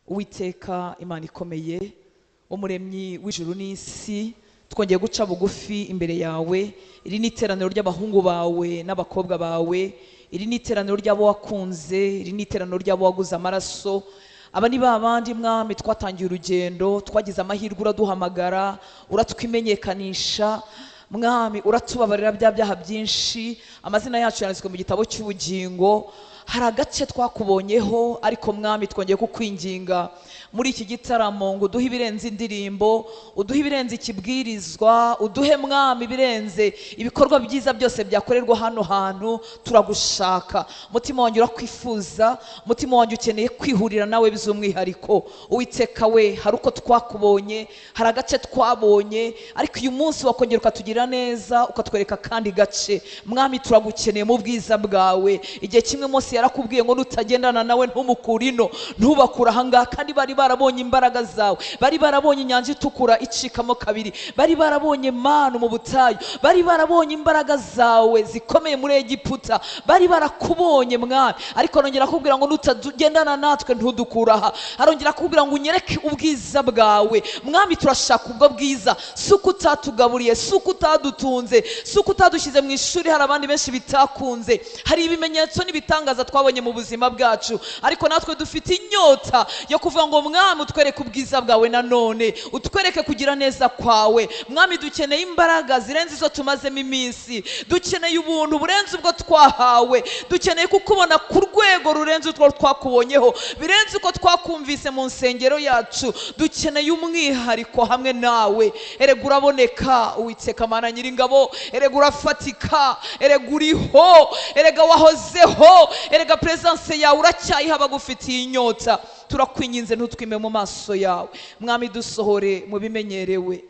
Uwiteka Imana ikomeye, umuremyi w'ijuru n'isi, twongeye guca bugufi imbere yawe. Iri ni iteraniro ry'abahungu bawe n'abakobwa bawe, iri ni iteraniro ry'abo wakunze, iri ni iteraniro ry'abo waguze amaraso. Aba ni ba bandi Mwami twatangiye urugendo, twagize amahirwe uraduhamagara, uratwimenyekanisha Mwami, uratubabarira bya byaha byinshi, amazina yacu yanditswe mu gitabo cy'ubugingo. Hari agace twakubonyeho, ariko Mwami twongeye kukwinginga muri iki gitaramo ngo uduhe ibirenze indirimbo, uduhe ibirenze ikibwirizwa, uduhe Mwami ibirenze ibikorwa byiza byose byakorerwa hano hantu. Turagushaka, umutima wanjye urakwifuza, umutima wanjye ukeneye kwihurira nawe by'umwihariko. Uwiteka we, hari uko twakubonye, hari agace twabonye, ariko uyu munsi wakongera ukatugira neza, ukatwereka kandi gace. Mwami turagukeneye mu bwiza bwawe. Igihe kimwe Mose yarakubwiye ngo nutagendana nawe ntumukure ino, ntubakure ahangaha, kandi bari barabonye imbaraga zawe, bari barabonye inyanja itukura icikamo kabiri, bari barabonye manu mu butayu, bari barabonye imbaraga zawe zikomeye muri Egiputa, bari barakubonye Mwami. Ariko arongera akubwira ngo nutagendana natwe ntudukura aha. Arongera akubwira ngo unyereke ubwiza bwawe. Mwami turashaka ubwo bwiza, si uko utatugaburiye, si uko utadutunze, si uko utadushyize mu ishuri, hari abandi benshi bitakunze, hari ibimenyetso n'ibitangaza twabonye mu buzima bwacu, ariko natwe dufite inyota yo kuvuga ngo Mwami utwereke ubwiza bwawe nanone, utwereke kugira neza kwawe. Mwami dukeneye imbaraga zirenze izo tumazemo iminsi, dukeneye ubuntu burenze ubwo twahawe, dukeneye kukubona ku rwego rurenze utwo twakubonyeho, birenze uko twakumvise mu nsengero yacu. Dukeneye umwihariko hamwe nawe. Erega uraboneka Uwiteka Mana Nyiringabo, erega urafatika, erega uriho, erega wahozeho, erega presence yawe uracyayiha abagufitiye inyota. Turakwinginze ntutwime mu maso yawe Mwami. Dusohore mu bimenyerewe,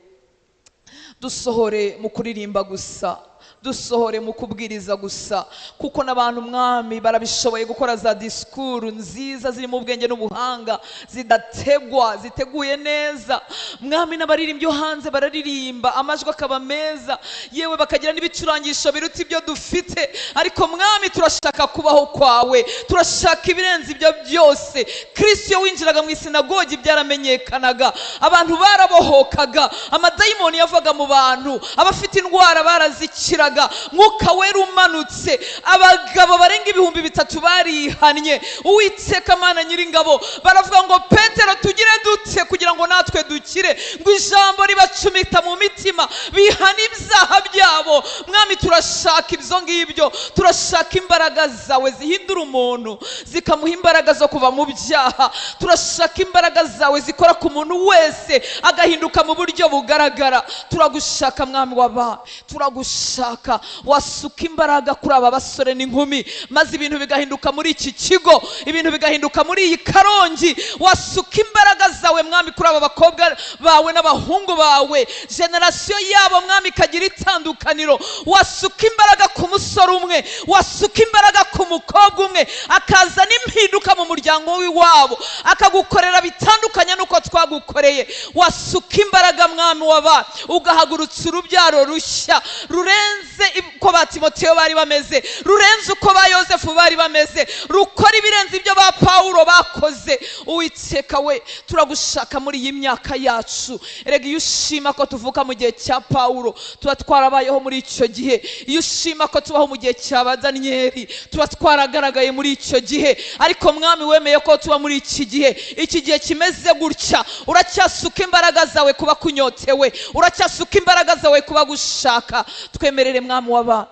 dusohore mu kuririmba gusa, dusohore mu kubwiriza gusa, kuko n'abantu Mwami barabishoboye gukora za disikuru nziza zirimo ubwenge n'ubuhanga, zidategwa, ziteguye neza. Mwami n'abaririmbyi hanze bararirimba amajwi akaba meza, yewe bakagira n'ibicurangisho biruta ibyo dufite, ariko Mwami turashaka kubaho kwawe, turashaka ibirenze ibyo byose. Kristo iyo winjiraga mu isinagogi byaramenyekanaga, abantu barabohokaga, amadayimoni yavaga mu bantu, abafite indwara barazikiraga, Mwuka wera umanutse, abagabo barenga 3000 barihannye. Uwiteka Mana Nyiringabo, baravuga ngo Petero tugire dute kugira ngo natwe dukire, ngo ijambo ribacumita mu mitima, bihana ibyaha byabo. Mwami turashaka ibyo ngibyo, turashaka imbaraga zawe zihindura umuntu, zikamuha imbaraga zo kuva mu byaha. Turashaka imbaraga zawe zikora ku muntu wese agahinduka mu buryo bugaragara. Turagushaka Mwami w'abami, turagushaka. Wasuka imbaraga kuri aba basore n'inkumi, maze ibintu bigahinduka muri iki kigo, ibintu bigahinduka muri iyi Karongi. Wasuka imbaraga zawe Mwami kuri aba bakobwa bawe n'abahungu bawe, generasiyo yabo Mwami ikagira itandukaniro. Wasuka imbaraga ku musore umwe, wasuka imbaraga ku mukobwa umwe, akazana impinduka mu muryango w'iwabo, akagukorera bitandukanye n'uko twagukoreye. Wasuka imbaraga Mwami w'abami, ugahagurutsa urubyaro rushya rurenze uko ba Timoteyo bari bameze, rurenze uko ba Yosefu bari bameze, rukora ibirenze ibyo ba Pawulo bakoze. Uwiteka we, turagushaka muri iyi myaka yacu. Erega iyo ushima ko tuvuka mu gihe cya Pawulo, tuba twarabayeho muri icyo gihe. Iyo ushima ko tubaho mu gihe cya ba Daniyeli, tuba twaragaragaye muri icyo gihe. Ariko Mwami wemeye ko tuba muri iki gihe, iki gihe kimeze gutya, uracyasuka imbaraga zawe kuba kunyotewe, uracyasuka imbaraga zawe kuba gushaka. Twemerere Mwami w'abami,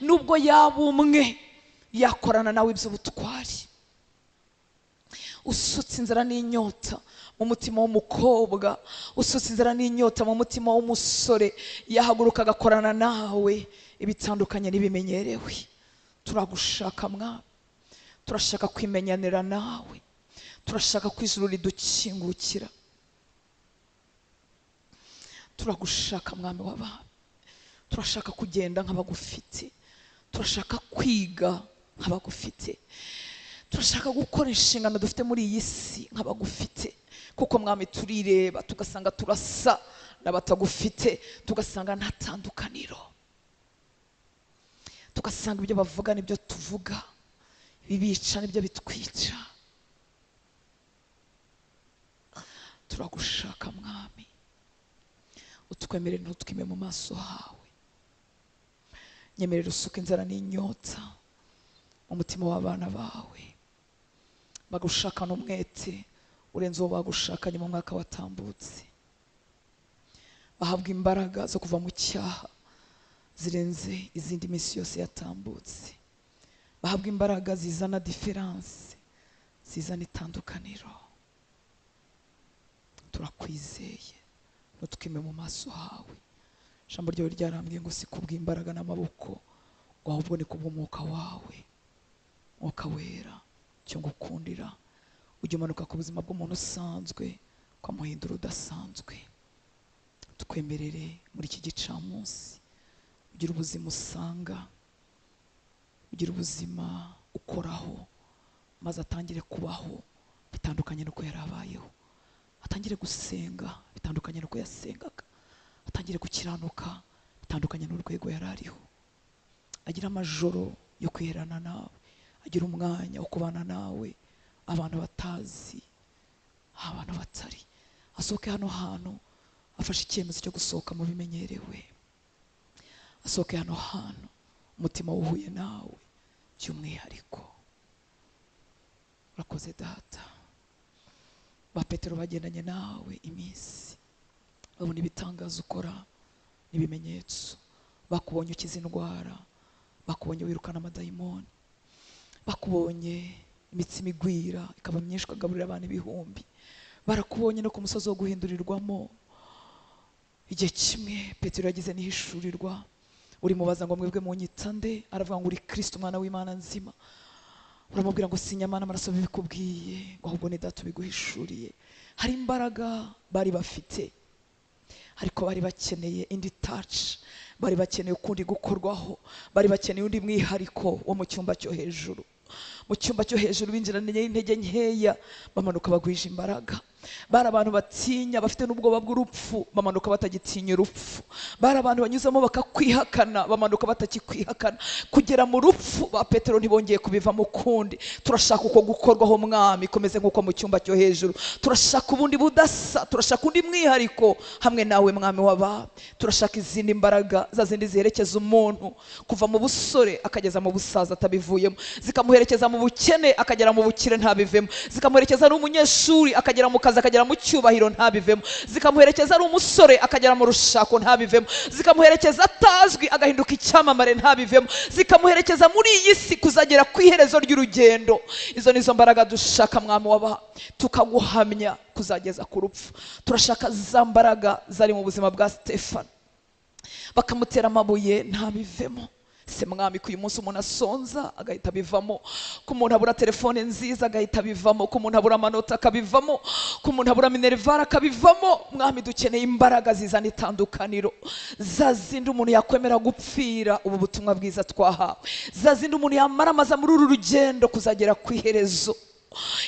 nubwo yaba umwe yakorana nawe iby'ubutwari. Usutse inzara n'inyota mu mutima w'umukobwa, usutse inzara n'inyota mu mutima w'umusore, yahaguruka agakorana nawe ibitandukanye n'ibimenyerewe. Turagushaka Mwami, turashaka kwimenyanira nawe, turashaka ko ijuru ridukingukira. Turagushaka Mwami w'abami, turashaka kugenda nk'abagufite, turashaka kwiga nk'abagufite, turashaka gukora inshingano dufite muri iyi si nk'abagufite, kuko Mwami turireba tugasanga turasa n'abatagufite, tugasanga nta tandukaniro, tugasanga ibyo bavuga nibyo tuvuga, ibibica nibyo bitwica. Turagushaka Mwami, utwemerere ntutwime mu maso hawe. Nyemerera usuke inzara n'inyota mu mutima w'abana bawe, bagushakana umwete urenze uwo bagushakanye mu mwaka watambutse, bahabwa imbaraga zo kuva mu cyaha zirenze izindi minsi yose yatambutse, bahabwa imbaraga zizana diferanse, zizana itandukaniro. Turakwizeye, ntutwime mu maso hawe. Ijambo ryawe ryarambwiye ngo si kubw'imbaraga n'amaboko, ngo ahubwo ni kubw'umwuka wawe, Mwuka Wera. Icyo ngukundira, ujya umanuka ku buzima bw'umuntu usanzwe ukamuhindura udasanzwe. Twemerere muri iki gicamunsi ugira ubuzima usanga, ugira ubuzima ukoraho, maze atangire kubaho bitandukanye n'uko yari abayeho, atangire gusenga bitandukanye n'uko yasengaga, atangire gukiranuka bitandukanye n'urwego yari ariho, agira amajoro yo kwiherana nawe, agira umwanya wo kubana nawe abantu batazi, abantu batari. Asohoke hano hantu afashe icyemezo cyo gusohoka mu bimenyerewe, asohoke hano hantu umutima wuhuye nawe by'umwihariko. Urakoze Data. Ba Petero bagendanye nawe iminsi, babona ibitangaza ukora n'ibimenyetso, bakubonye ukiza indwara, bakubonye wirukana amadayimoni, bakubonye imitsima igwira ikaba myinshi ukagaburira abantu ibihumbi, barakubonye no ku musozi wo guhindurirwamo. Igihe kimwe Petero yagize n'ihishurirwa, urimubaza ngo mwebwe munyita nde? Aravuga ngo uri Kristo umwana w'Imana nzima. Uramubwira ngo si inyama n'amaraso bibikubwiye, ngo ahubwo ni Data ubiguhishuriye. Hari imbaraga bari bafite, ariko bari bakeneye indi touch, bari bakeneye ukundi gukorwaho, bari bakeneye undi mwihariko wo mu cyumba cyo hejuru. Mu cyumba cyo hejuru binjiranye intege nkeya, bamanuka bagwije imbaraga. Bari abantu batinya, bafite n'ubwoba bw'urupfu, bamanuka batagitinya urupfu. Bari abantu banyuzamo bakakwihakana, bamanuka batakikwihakana. Kugera mu rupfu ba Petero ntibongeye kubivamo ukundi. Turashaka uko gukorwaho Mwami, komeze nk'uko mu cyumba cyo hejuru. Turashaka ubundi budasa, turashaka undi mwihariko hamwe nawe Mwami w'abami. Turashaka izindi mbaraga, za zindi ziherekeza umuntu kuva mu busore akageza mu busaza atabivuyemo, zikamuherekeza mu bukene akagera mu bukire ntabivemo, zikamuherekeza ari umunyeshuri akagera mu kazi akagera mu cyubahiro ntabivemo, zikamuherekeza ari umusore akagera mu rushako ntabivemo, zikamuherekeza atazwi agahinduka icyamamare ntabivemo, zikamuherekeza muri iyi si kuzagera ku iherezo ry'urugendo. Izo nizo mbaraga dushaka Mwami w'abami, tukaguhamya kuzageza ku rupfu. Turashaka za mbaraga zari mu buzima bwa Stefano, bakamutera amabuye ntabivemo. Se Mwami, ku uyu munsi umuntu asonza agahita abivamo, ku umuntu abura telefone nziza agahita abivamo, ku umuntu abura amanota akabivamo, ku umuntu abura minerivare akabivamo. Mwami, dukeneye imbaraga zizana itandukaniro, za zindi umuntu yakwemera gupfira ubu butumwa bwiza twahawe, za zindi umuntu yamaramaza muri uru rugendo kuzagera ku iherezo.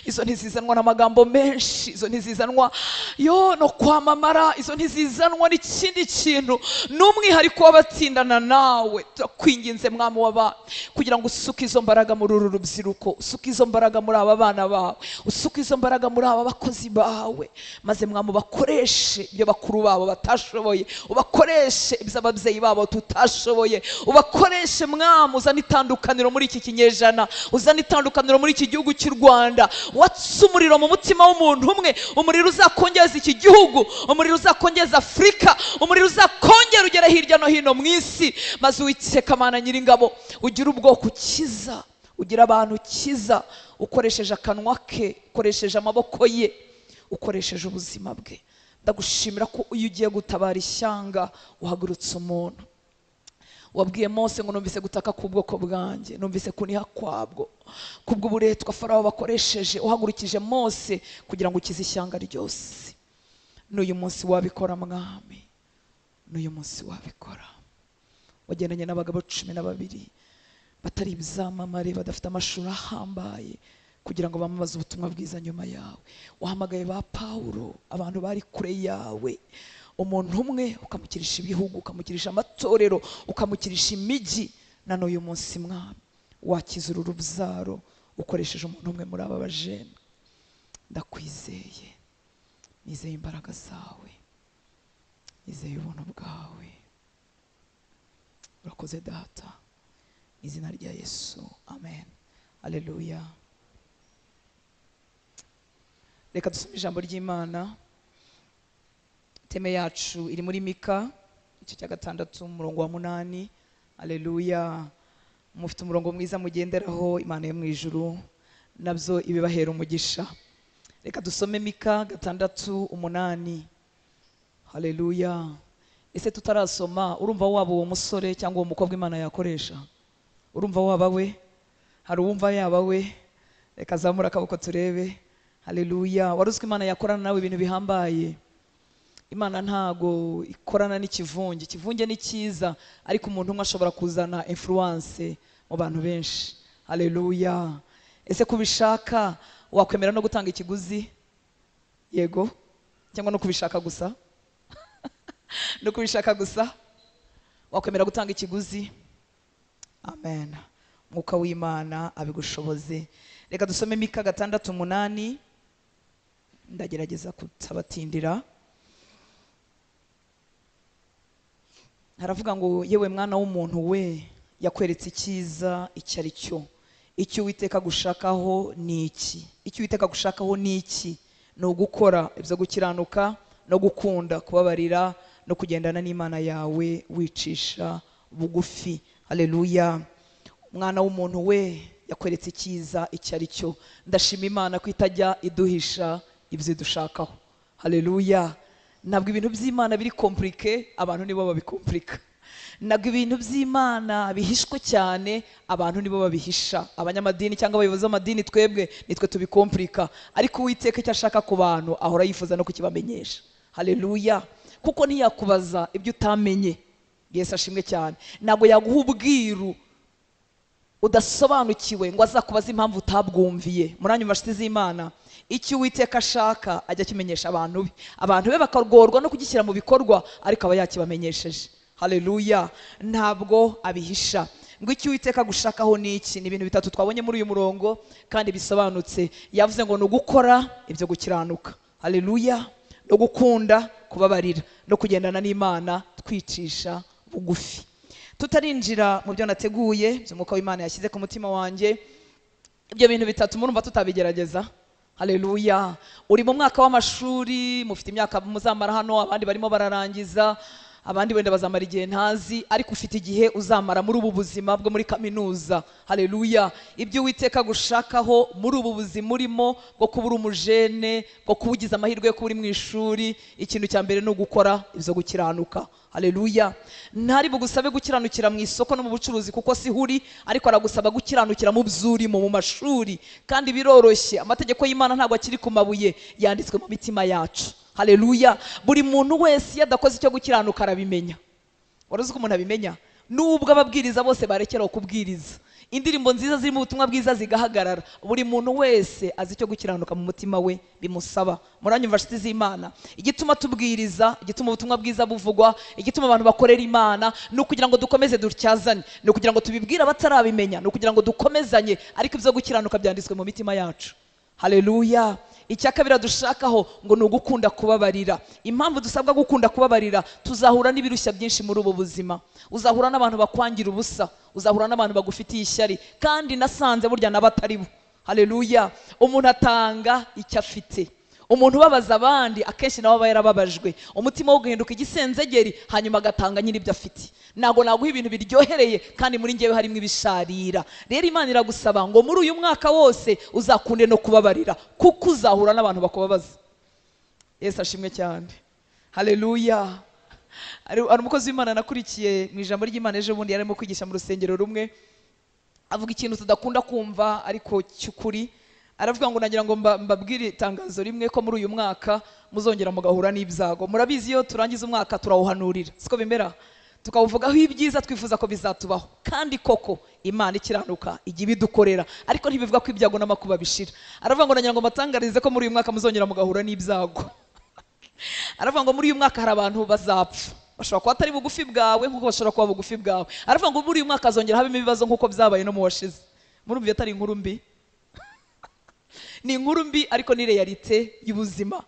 Izo ntizizanwa n'amagambo menshi, izo ntizizanwa yo no kwamamara, izo ntizizanwa n'ikindi kintu, n'umwihariko w'abatsindana nawe. Turakwinginze Mwami w'abami, kugira ngo usuke izo mbaraga muri uru rubyiruko, usuke izo mbaraga muri aba bana bawe, usuke izo mbaraga muri aba bakozi bawe, maze Mwami ubakoreshe ibyo bakuru babo batashoboye, ubakoreshe ibyo ababyeyi babo tutashoboye, ubakoreshe Mwami, uzane itandukaniro muri iki kinyejana, uzane itandukaniro muri iki gihugu cy'u Rwanda. Watse umuriro mu mutima w'umuntu umwe, umuriro uzakongeza iki gihugu, umuriro uzakongeza Afurika, umuriro uzakongera ugere hirya no hino mu isi. Maze Uwiteka Mana Nyiringabo, ugira ubwoko ukiza, ugira abantu ukiza, ukoresheje akanwa ke, ukoresheje amaboko ye, ukoresheje ubuzima bwe. Ndagushimira ko iyo ugiye gutabara ishyanga uhagurutse umuntu. Wabwiye Mose ngo numvise gutaka k'ubwoko bwanjye, numvise kuniha kwabwo, kubw'uburetwa Farawo bakoresheje, uhagurukije Mose kugira ngo ukize ishyanga ryose. N'uyu munsi wabikora Mwami, n'uyu munsi wabikora. Wagendanye n'abagabo 12 batari ibyamamare, badafite amashuri ahambaye, kugira ngo bamamaze ubutumwa bwiza nyuma yawe. Wahamagaye ba Pawulo, abantu bari kure yawe, umuntu umwe ukamukirisha ibihugu, ukamukirisha amatorero, ukamukirisha imijyi. Na n'uyu munsi Mwami wakiza uru rubyaro ukoresheje umuntu umwe muri aba bajene. Ndakwizeye, Nizeye imbaraga zawe, nizeye ubuntu bwawe. Urakoze Data, mu izina rya Yesu, amen. Haleluya. Reka dusome ijambo ry'Imana. Teme yacu iri muri Mika igice cya 6 umurongo wa 8. Haleluya. Mufite umurongo mwiza mugenderaho, Imana yo mu ijuru nabyo ibibahera umugisha. Reka dusome Mika 6:8. Haleluya. Ese tutarasoma, urumva waba uwo musore cyangwa uwo mukobwa Imana yakoresha? Urumva waba we? Hari uwumva yaba we? Reka zamura akaboko turebe. Haleluya. Wari uzi ko Imana yakorana nawe ibintu bihambaye? Imana ntago ikorana n'ikivunge. Ikivunge ni cyiza, ariko umuntu umwe ashobora kuzana influence mu bantu benshi. Haleluya. Ese kubishaka wakwemera no gutanga ikiguzi? Yego, cyangwa no kubishaka gusa? No kubishaka gusa wakwemera gutanga ikiguzi? Amen. Mwuka w'Imana abigushoboze. Reka dusome Mika 6:8. Ndagerageza kutabatindira. Haravuga ngo yewe mwana w'umuntu we, yakweretse icyiza icyo ari cyo. Icyo Uwiteka gushakaho ni iki? Icyo Uwiteka gushakaho ni iki? Ni ugukora ibyo gukiranuka no gukunda kubabarira no kugendana n'Imana yawe wicisha bugufi. Haleluya. Mwana w'umuntu we, yakweretse icyiza icyo ari cyo. Ndashima Imana ko itajya iduhisha ibyo dushakaho. Haleluya. Ntabwo ibintu by'Imana biri komplike, abantu nibo babikomplika. Ntabwo ibintu by'Imana bihishwe cyane, abantu nibo babihisha. Abanyamadini cyangwa abayobozi b'amadini twebwe nitwe tubikomplika, ariko Uwiteka icyo ashaka ku bantu ahora yifuza no kukibamenyesha. Haleluya. Kuko ntiyakubaza ibyo utamenye. Yesu ashimwe cyane. Ntabwo yaguha ubwiru udasobanukiwe ngo azakubaze impamvu utabwumviye. Muranyumva nshuti z'Imana? Icyo Uwiteka ashaka ajya akimenyesha abantu be, abantu be bakagorwa no kugishyira mu bikorwa, ariko aba yakibamenyesheje. Haleluya. Ntabwo abihisha. Ngo icyo Uwiteka gushakaho ni iki? Ni ibintu bitatu twabonye muri uyu murongo kandi bisobanutse. Yavuze ngo ni ugukora ibyo gukiranuka. Haleluya. No gukunda kubabarira no kugendana n'Imana twicisha bugufi. Tutarinjira mu byo nateguye by'Umwuka w'Imana yashyize ku mutima wanjye, ibyo bintu bitatu murumva tutabigerageza? Haleluya. Uri mu mwaka w'amashuri, mufite imyaka muzamara hano, abandi barimo bararangiza, abandi wenda bazamara igihe ntazi, ariko ufite igihe uzamara muri ubu buzima bwo muri kaminuza. Haleluya. Ibyo Uwiteka gushakaho muri ubu buzima urimo bwo kuba uri umujene, bwo kubugiza amahirwe yo kuba uri mu ishuri, ikintu cya mbere ni ugukora ibyo gukiranuka. Haleluya. Ntari bugusabe gukiranukira mu isoko no mu bucuruzi kuko si huri, ariko aragusaba gukiranukira mu byurimo, mu mashuri. Kandi biroroshye, amategeko y'Imana ntabwo akiri ku mabuye, yanditswe mu mitima yacu. Haleluya. Buri muntu wese iyo adakoze icyo gukiranuka arabimenya. Wari uzi ko umuntu abimenya? Nubwo ababwiriza bose barekera kubwiriza, indirimbo nziza zirimo ubutumwa bwiza zigahagarara, buri muntu wese azi icyo gukiranuka mu mutima we bimusaba. Muranyumva nshuti z'Imana? Igituma tubwiriza, igituma ubutumwa bwiza buvugwa, igituma abantu bakorera Imana, ni ukugira ngo dukomeze dutyazane, ni ukugira ngo tubibwire abatarabimenya, ni ukugira ngo dukomezanye, ariko ibyo gukiranuka byanditswe mu mitima yacu. Haleluya. Icya kabiri dushakaho ngo ni ugukunda kubabarira. Impamvu dusabwa gukunda kubabarira, tuzahura n'ibirushya byinshi muri ubu buzima. Uzahura n'abantu bakwangira ubusa, uzahura n'abantu bagufitiye ishyari, kandi nasanze burya n'abatari bo. Haleluya. Umuntu atanga icyo afite. Umuntu ubabaza abandi akenshi nawe aba yarababajwe, umutima wo guhinduka igisenzegeri, hanyuma agatanga nyiri ibyo afite. Ntabwo naguha ibintu biryohereye kandi muri ngewe harimo ibisharira. Rero Imana iragusaba ngo muri uyu mwaka wose uzakunde no kubabarira, kuko uzahura n'abantu bakubabaza. Yesu ashimwe cyane. Haleluya. Hari umukozi w'Imana nakurikiye mu ijambo ry'Imana ejo bundi, yarimo kwigisha mu rusengero rumwe, avuga ikintu tudakunda kumva ariko cy'ukuri. Aravuga ngo nagira ngo mbabwire itangazo rimwe ko muri uyu mwaka muzongera mugahura n'ibyago. Murabizi iyo turangiza umwaka turawuhanurira, siko bimera? Tukawuvugaho ibyiza twifuza ko bizatubaho, kandi koko Imana ikiranuka ijya ibidukorera, ariko ntibivuga ko ibyago n'amakuba bishira. Aravuga ngo nagira ngo mbatangarize ko muri uyu mwaka muzongera mugahura n'ibyago. Aravuga ngo muri uyu mwaka hari abantu bazapfa, bashobora kuba atari bugufi bwawe nk'uko bashobora kuba bugufi bwawe. Aravuga ngo muri uyu mwaka hazongera habemo ibibazo nk'uko byabaye no mu washize. Murumva atari inkuru mbi? Ni inkuru mbi, ariko ni realite y'ubuzima.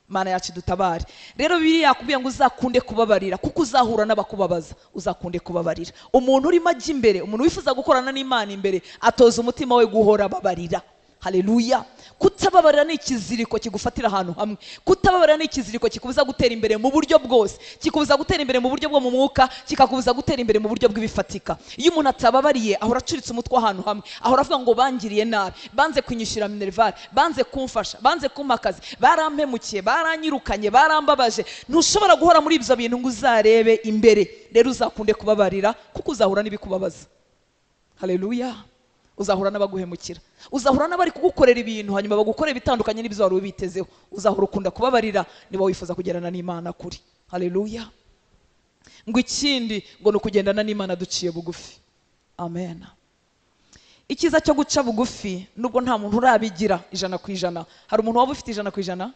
Mana yacu dutabare. Rero Bibiliya yakubwiye ngo uzakunde kubabarira, kuko uzahura n'abakubabaza, uzakunde kubabarira. Umuntu urimo ajya imbere, umuntu wifuza gukorana n'Imana imbere, atoza umutima we guhora ababarira. Haleluya. Kutababarira ni ikiziriko kigufatira ahantu hamwe. Kutababarira ni ikiziriko kikubuza gutera imbere mu buryo bwose, kikubuza gutera imbere mu buryo bwo mu mwuka, kikakubuza gutera imbere mu buryo bw'ibifatika. Iyo umuntu atababariye ahora acuritse umutwe ahantu hamwe, ahora avuga ngo bangiriye nabi, banze kunyishyura minerval, banze kumfasha, banze kumpa akazi, barampemukiye, baranyirukanye, barambabaje. Ntushobora guhora muri ibyo bintu ngo uzarebe imbere. Rero uzakunde kubabarira, kuko uzahura n'ibikubabaza. Haleluya. Uzahura n'abaguhemukira, uzahura n'abari kugukorera ibintu hanyuma bagukorera ibitandukanye n'ibyo wari ubitezeho. Uzahura ukunda kubabarira niba wifuza kugerana n'Imana kuri. Haleluya. Ngo ikindi ngo ni ukugendana n'Imana duciye bugufi. Amen. Icyiza cyo guca bugufi, nubwo nta muntu urabigira 100%. Hari umuntu waba ufite 100%?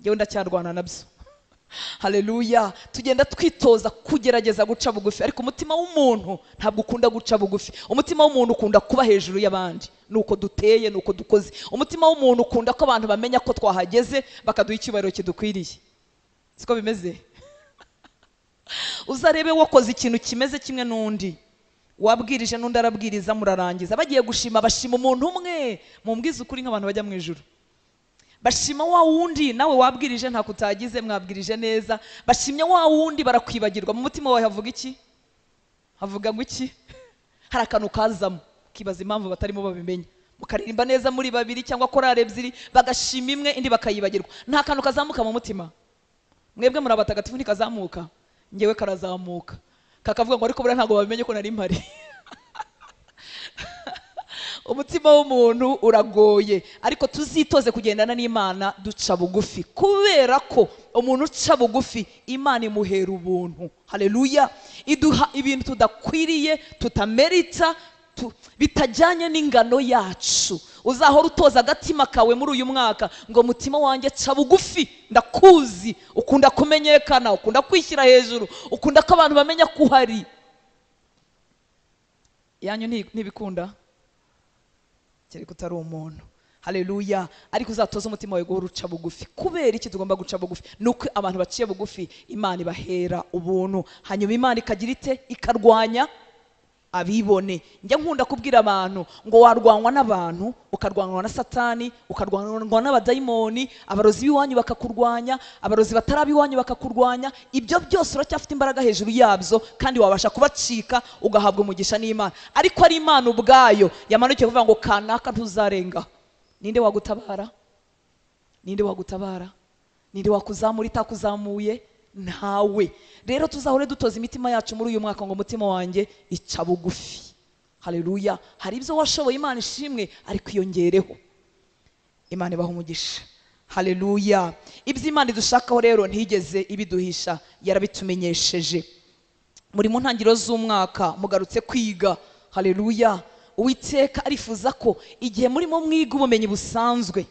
Njyewe ndacyarwana nabyo. Haleluya. Tugenda twitoza kugerageza guca bugufi, ariko umutima w'umuntu ntabwo ukunda guca bugufi. Umutima w'umuntu ukunda kuba hejuru y'abandi, nuko duteye, nuko dukoze. Umutima w'umuntu ukunda ko abantu bamenya ko twahageze, bakaduha icyubahiro kidukwiriye. Siko bimeze? Uzarebe wakoze ikintu kimeze kimwe n'undi, wabwirije n'undi arabwiriza, murarangiza bagiye gushima, bashima umuntu umwe. Mumbwize ukuri nk'abantu bajya mu ijuru, bashima wa wundi nawe wabwirije nta kutagize, mwabwirije neza, bashimye wa wundi barakwibagirwa. Mu mutima wawe havuga iki? Havuga ngo iki? Hari akantu kazamo, kibaza impamvu batarimo babimenya. Mukaririmba neza muri babiri cyangwa korale ebyiri, bagashima imwe indi bakayibagirwa. Nta kantu kazamuka mu mutima. Mwebwe muri abatagatifu ntikazamuka, ngewe karazamuka, kakavuga ngo ariko buriya ntabwo babimenye ko nari mpari. Umutima w'umuntu uragoye, ariko tuzitoze kugendana n'Imana duca bugufi, kubera ko umuntu uca bugufi Imana imuhera ubuntu. Haleluya. Iduha ibintu tudakwiriye, tutamerita, bitajyanye n'ingano yacu. Uzahora utoza agatima kawe muri uyu mwaka ngo mutima wanjye ca bugufi, ndakuzi, ukunda kumenyekana, ukunda kwishyira hejuru, ukunda ko abantu bamenya ko uhari. Yanyu ntibikunda kereka utari umuntu. Haleluya. Ariko uzatoza umutima wawe guhora uca bugufi. Kubera iki tugomba guca bugufi? Nuko abantu baciye bugufi Imana ibahera ubuntu, hanyuma Imana ikagira ite? Ikarwanya abibone. Njya nkunda kubwira abantu ngo warwanywa n'abantu, ukarwanywa na Satani, ukarwanywa n'abadayimoni, abarozi b'iwanyu bakakurwanya, abarozi batari ab'iwanyu bakakurwanya. Ibyo byose uracyafite imbaraga hejuru yabyo, kandi wabasha kubacika ugahabwa umugisha n'Imana. Ariko ari Imana ubwayo yamanukiye kuvuga ngo kanaka ntuzarenga. Ninde wagutabara? Ninde wagutabara? Ninde wakuzamura itakuzamuye? Ntawe. Rero tuzahore dutoza imitima yacu muri uyu mwaka ngo mutima wanjye ica bugufi. Haleluya. Hari ibyo washoboye, Imana ishimwe, ariko iyongereho. Imana ibaha umugisha. Haleluya. Ibyo Imana idushakaho rero ntigeze ibiduhisha, yarabitumenyesheje. Muri mu ntangiriro z'umwaka mugarutse kwiga. Haleluya. Uwiteka arifuza ko igihe murimo mwiga ubumenyi busanzwe,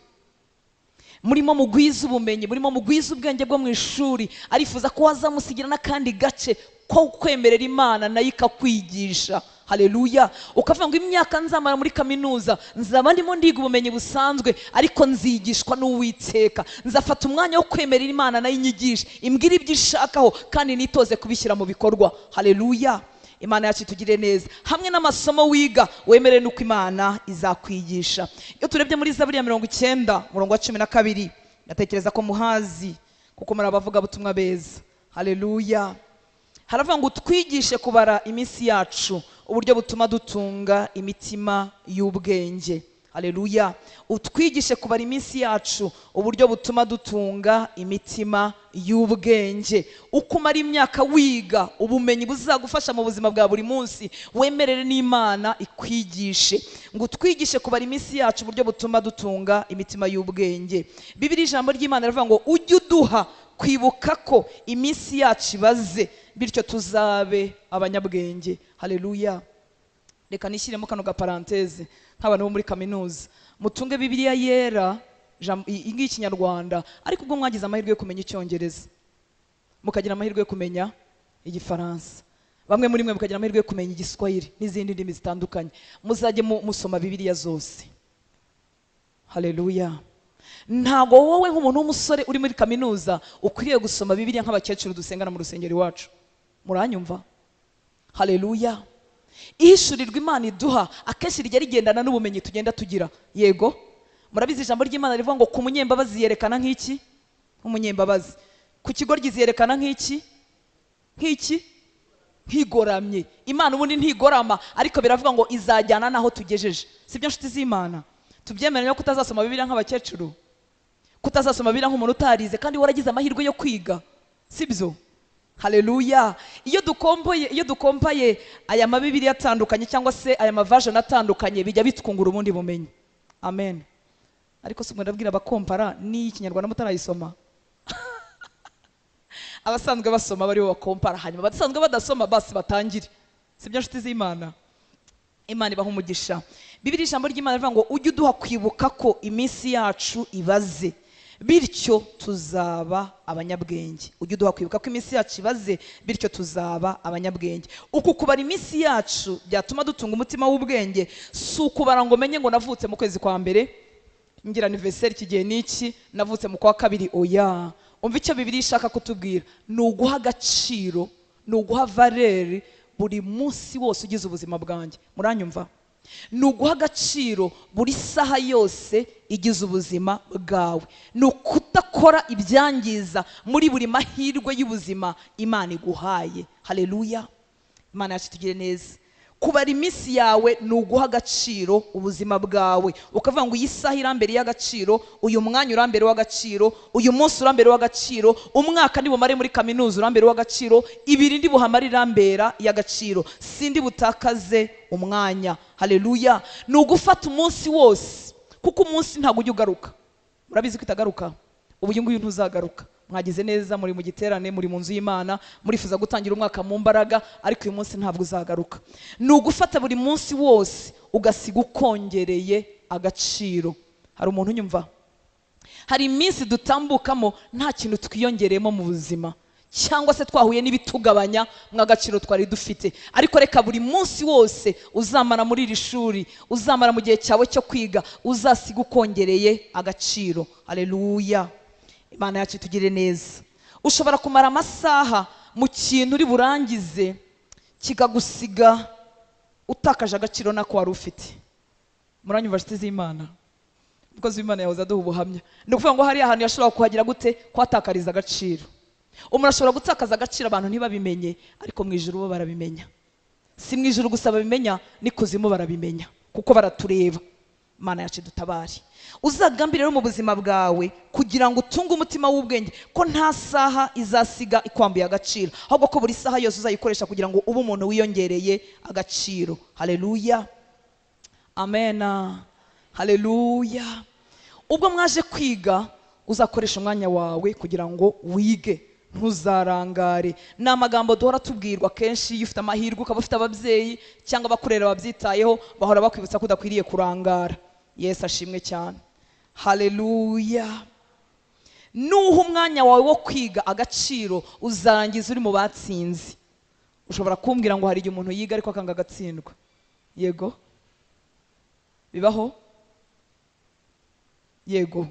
murimo mugwiza ubumenyi, murimo mugwiza ubwenge bwo mu ishuri, arifuza ko wazamusigira n'akandi gace ko kwemerera Imana nayo ikakwigisha. Haleluya. Ukavuga ngo imyaka nzamara muri kaminuza nzaba ndimo ndiga ubumenyi busanzwe, ariko nzigishwa n'Uwiteka. Nzafata umwanya wo kwemerera Imana nayo inyigishe, imbwira ibyo ishakaho, kandi nitoze kubishyira mu bikorwa. Haleluya. Imana yacu itugire neza. Hamwe n'amasomo wiga, wemere nuko Imana izakwigisha. Iyo turebye muri Zaburi ya 90 umurongo wa 12, ndatekereza ko muhazi kuko muri abavuga butumwa beza. Haleluya. Haravuga ngo twigishe kubara iminsi yacu, uburyo butuma dutunga imitima y'ubwenge. Haleluya. Utwigishe kubara iminsi yacu, uburyo butuma dutunga imitima y'ubwenge. Uko umara imyaka wiga ubumenyi buzagufasha mu buzima bwa buri munsi, wemerere n'Imana ikwigishe. Ngo utwigishe kubara iminsi yacu, uburyo butuma dutunga imitima y'ubwenge. Bibiliya ijambo ry'Imana rivuga ngo ujye uduha kwibuka ko iminsi yacu ibaze, bityo tuzabe abanyabwenge. Haleluya. Reka nishyiremo kano gaparanteze nk'abantu bo muri kaminuza, mutunge Bibiliya yera iyi Kinyarwanda, ariko ubwo mwagize amahirwe yo kumenya Icyongereza, mukagira amahirwe yo kumenya Igifaransa, bamwe muri mwe mukagira amahirwe yo kumenya Igiswahili n'izindi ndimi zitandukanye, muzajye musoma Bibiliya zose. Haleluya. Ntabwo wowe nk'umuntu w'umusore uri muri kaminuza ukwiriye gusoma Bibiliya nk'abakecuru dusengana mu rusengero iwacu. Muranyumva? Haleluya. Ihishurirwa Imana iduha akenshi rijya rigendana n'ubumenyi tugenda tugira. Yego, murabizi ijambo ry'Imana rivuga ngo ku munyembabazi yerekana nk'iki? Umunyembabazi. Ku kigoryi yerekana nk'iki? Nk'iki? Ntigoramye. Imana ubundi ntigorama, ariko biravuga ngo izajyana naho tugejeje. Sibyo nshuti z'Imana? Tubyemeranya ko utazasoma Bibiliya nk'abakecuru, kutazasoma Bibiliya nk'umuntu utarize kandi waragize amahirwe yo kwiga. Sibyo? Haleluya. Iyo dukompaye aya mabibiri atandukanye cyangwa se aya mavajana atandukanye, bijya bitwungura ubundi bumenyi. Amen. Ariko si ndabwira abakompara ni Ikinyarwanda mutarayisoma. Abasanzwe basoma bari bo bakompara, hanyuma badasanzwe badasoma basi batangire. Sibyo nshuti z'Imana? Imana ibaha umugisha. Bibiliya ijambo ry'Imana rivuga ngo ujye uduha kwibuka ko iminsi yacu ibaze, bityo tuzaba abanyabwenge. Ujye uduha kwibuka ko iminsi yacu ibaze, bityo tuzaba abanyabwenge. Uku kubara iminsi yacu byatuma dutunga umutima w'ubwenge. Si ukubara ngo menye ngo navutse mu kwezi kwa mbere, ngira anniversaire iki gihe n'iki, navutse mu kwa kabiri. Oya, umva icyo Bibiliya ishaka kutubwira ni uguha agaciro, ni uguha valeur buri munsi wose ugize ubuzima bwanjye. Muranyumva? Ni uguha agaciro buri saha yose igize ubuzima bwawe. Ni ukudakora ibyangiza muri buri mahirwe y'ubuzima Imana iguhaye. Haleluya. Imana yacu tugire neza. Kubara iminsi yawe ni uguha agaciro ubuzima bwawe, ukavuga ngo iyi saha irambere y'agaciro, uyu mwanya urambere w'agaciro, uyu munsi urambere w'agaciro, umwaka ndi bumare muri kaminuza urambere w'agaciro, ibiri ndi buhamare irambera y'agaciro, sindi butakaze umwanya. Haleluya. Ni ugufata umunsi wose, kuko umunsi ntabwo ujya ugaruka. Murabizi ko itagaruka. Ubu uyu nguyu ntuzagaruka. Mwagize neza, muri mu giterane, muri mu nzu y'Imana, murifuza gutangira umwaka mu mbaraga, ariko uyu munsi ntabwo uzagaruka. Ni ugufata buri munsi wose ugasiga ukongereye agaciro. Hari umuntu unyumva? Hari iminsi dutambukamo nta kintu twiyongereyemo mu buzima, cyangwa se twahuye n'ibitugabanya mw'agaciro twari dufite. Ariko reka buri munsi wose uzamara muri iri shuri, uzamara mu gihe cyawe cyo kwiga, uzasiga ukongereye agaciro. Haleluya. Imana yacu tugire neza. Ushobora kumara amasaha mu kintu uri burangize kikagusiga utakaje agaciro nako wari ufite. Muranyumva nshuti z'Imana? Umukozi w'Imana yahoze aduha ubuhamya. Ni ukuvuga ngo hari ahantu yashobora kuhagira gute? Kuhatakariza agaciro. Umuntu ashobora gutakaza agaciro abantu ntibabimenye, ariko mu ijuru bo barabimenya. Si mu ijuru gusa babimenya, n'ikuzimu barabimenya, kuko baratureba. Imana yacu dutabare. Uzagambire rero mu buzima bwawe kugira ngo utunge umutima w'ubwenge ko nta saha izasiga ikwambuye agaciro, ahubwo ko buri saha yose uzayikoresha kugira ngo ube umuntu wiyongereye agaciro. Haleluya. Amena. Haleluya. Ubwo mwaje kwiga, uzakoresha umwanya wawe kugira ngo wige, ntuzarangare. Ni amagambo duhora tubwirwa kenshi. Iyo ufite amahirwe ukaba ufite ababyeyi cyangwa abakurera babyitayeho, bahora bakwibutsa ko udakwiriye kurangara. Yesu ashimwe cyane. Haleluya. Nuha umwanya wawe wo kwiga agaciro, uzarangiza uri mu batsinzi. Ushobora kumbwira ngo hari igihe umuntu yiga ariko akanga agatsindwa. Yego, bibaho. Yego.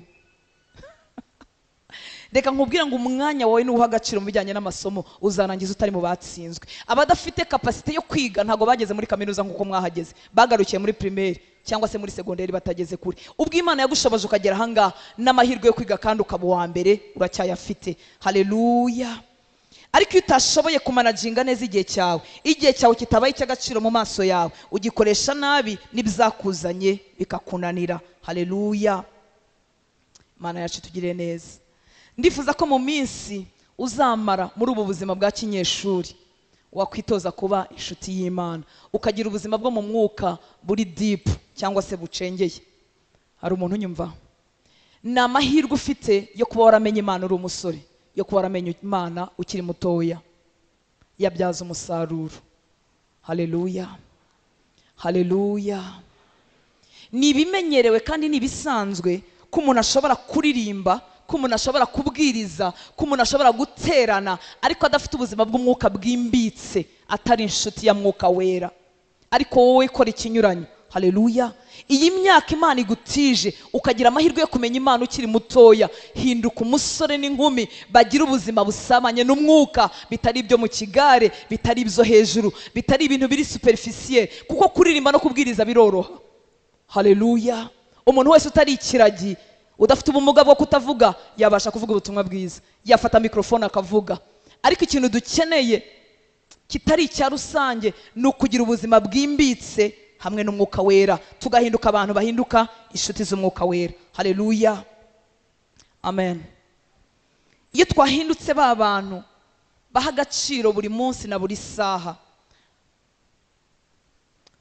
Reka nkubwira ngo umwanya wawe nuha agaciro mu bijyanye n'amasomo, uzarangiza utari mu batsinzwe. Abadafite kapasite yo kwiga ntago bageze muri kaminuza nkuko mwahageze, bagarukiye muri primaire cyangwa se muri segonderi batageze kure. Ubwo Imana yagushoboje ukagera ahangaha n'amahirwe yo kwiga kandi ukaba uwa mbere, uracyayafite. Haleluya. Ariko iyo utashoboye kumanaginga neza igihe cyawe, igihe cyawe kitabaye icy'agaciro mu maso yawe, ugikoresha nabi n'ibyakuzanye bikakunanira. Haleluya. Imana yacu tugire neza. Ndifuza ko mu minsi uzamara muri ubu buzima bwa kinyeshuri wakwitoza kuba inshuti y'Imana, ukagira ubuzima bwo mu mwuka buri deep cyangwa se bucengeye. Hari umuntu unyumva? Ni amahirwe ufite yo kuba waramenye Imana uri umusore, yo kuba waramenye Imana ukiri mutoya. Yabyaza umusaruro. Haleluya. Haleluya. Ni ibimenyerewe kandi ni ibisanzwe ko umuntu ashobora kuririmba, ko umuntu ashobora kubwiriza, ko umuntu ashobora guterana, ariko adafite ubuzima bw'umwuka bwimbitse, atari inshuti ya mwuka wera. Ariko wowe kora ikinyuranyo. Haleluya. Iyi myaka Imana igutije ukagira amahirwe yo kumenya Imana ukiri mutoya, hinduka umusore n'inkumi bagira ubuzima busabanye n'umwuka, bitari ibyo mu kigare, bitari ibyo hejuru, bitari ibintu biri superficiel, kuko kuririmba no kubwiriza biroroha. Haleluya. Umuntu wese utari ikiragi, udafite ubumuga bwo kutavuga, yabasha kuvuga ubutumwa bwiza, yafata microphone akavuga. Ariko ikintu dukeneye kitari icya rusange ni ukugira ubuzima bwimbitse hamwe n'umwuka wera, tugahinduka abantu bahinduka inshuti z'umwuka wera. Haleluya, amen. Iyo twahindutse ba bantu baha agaciro buri munsi na buri saha,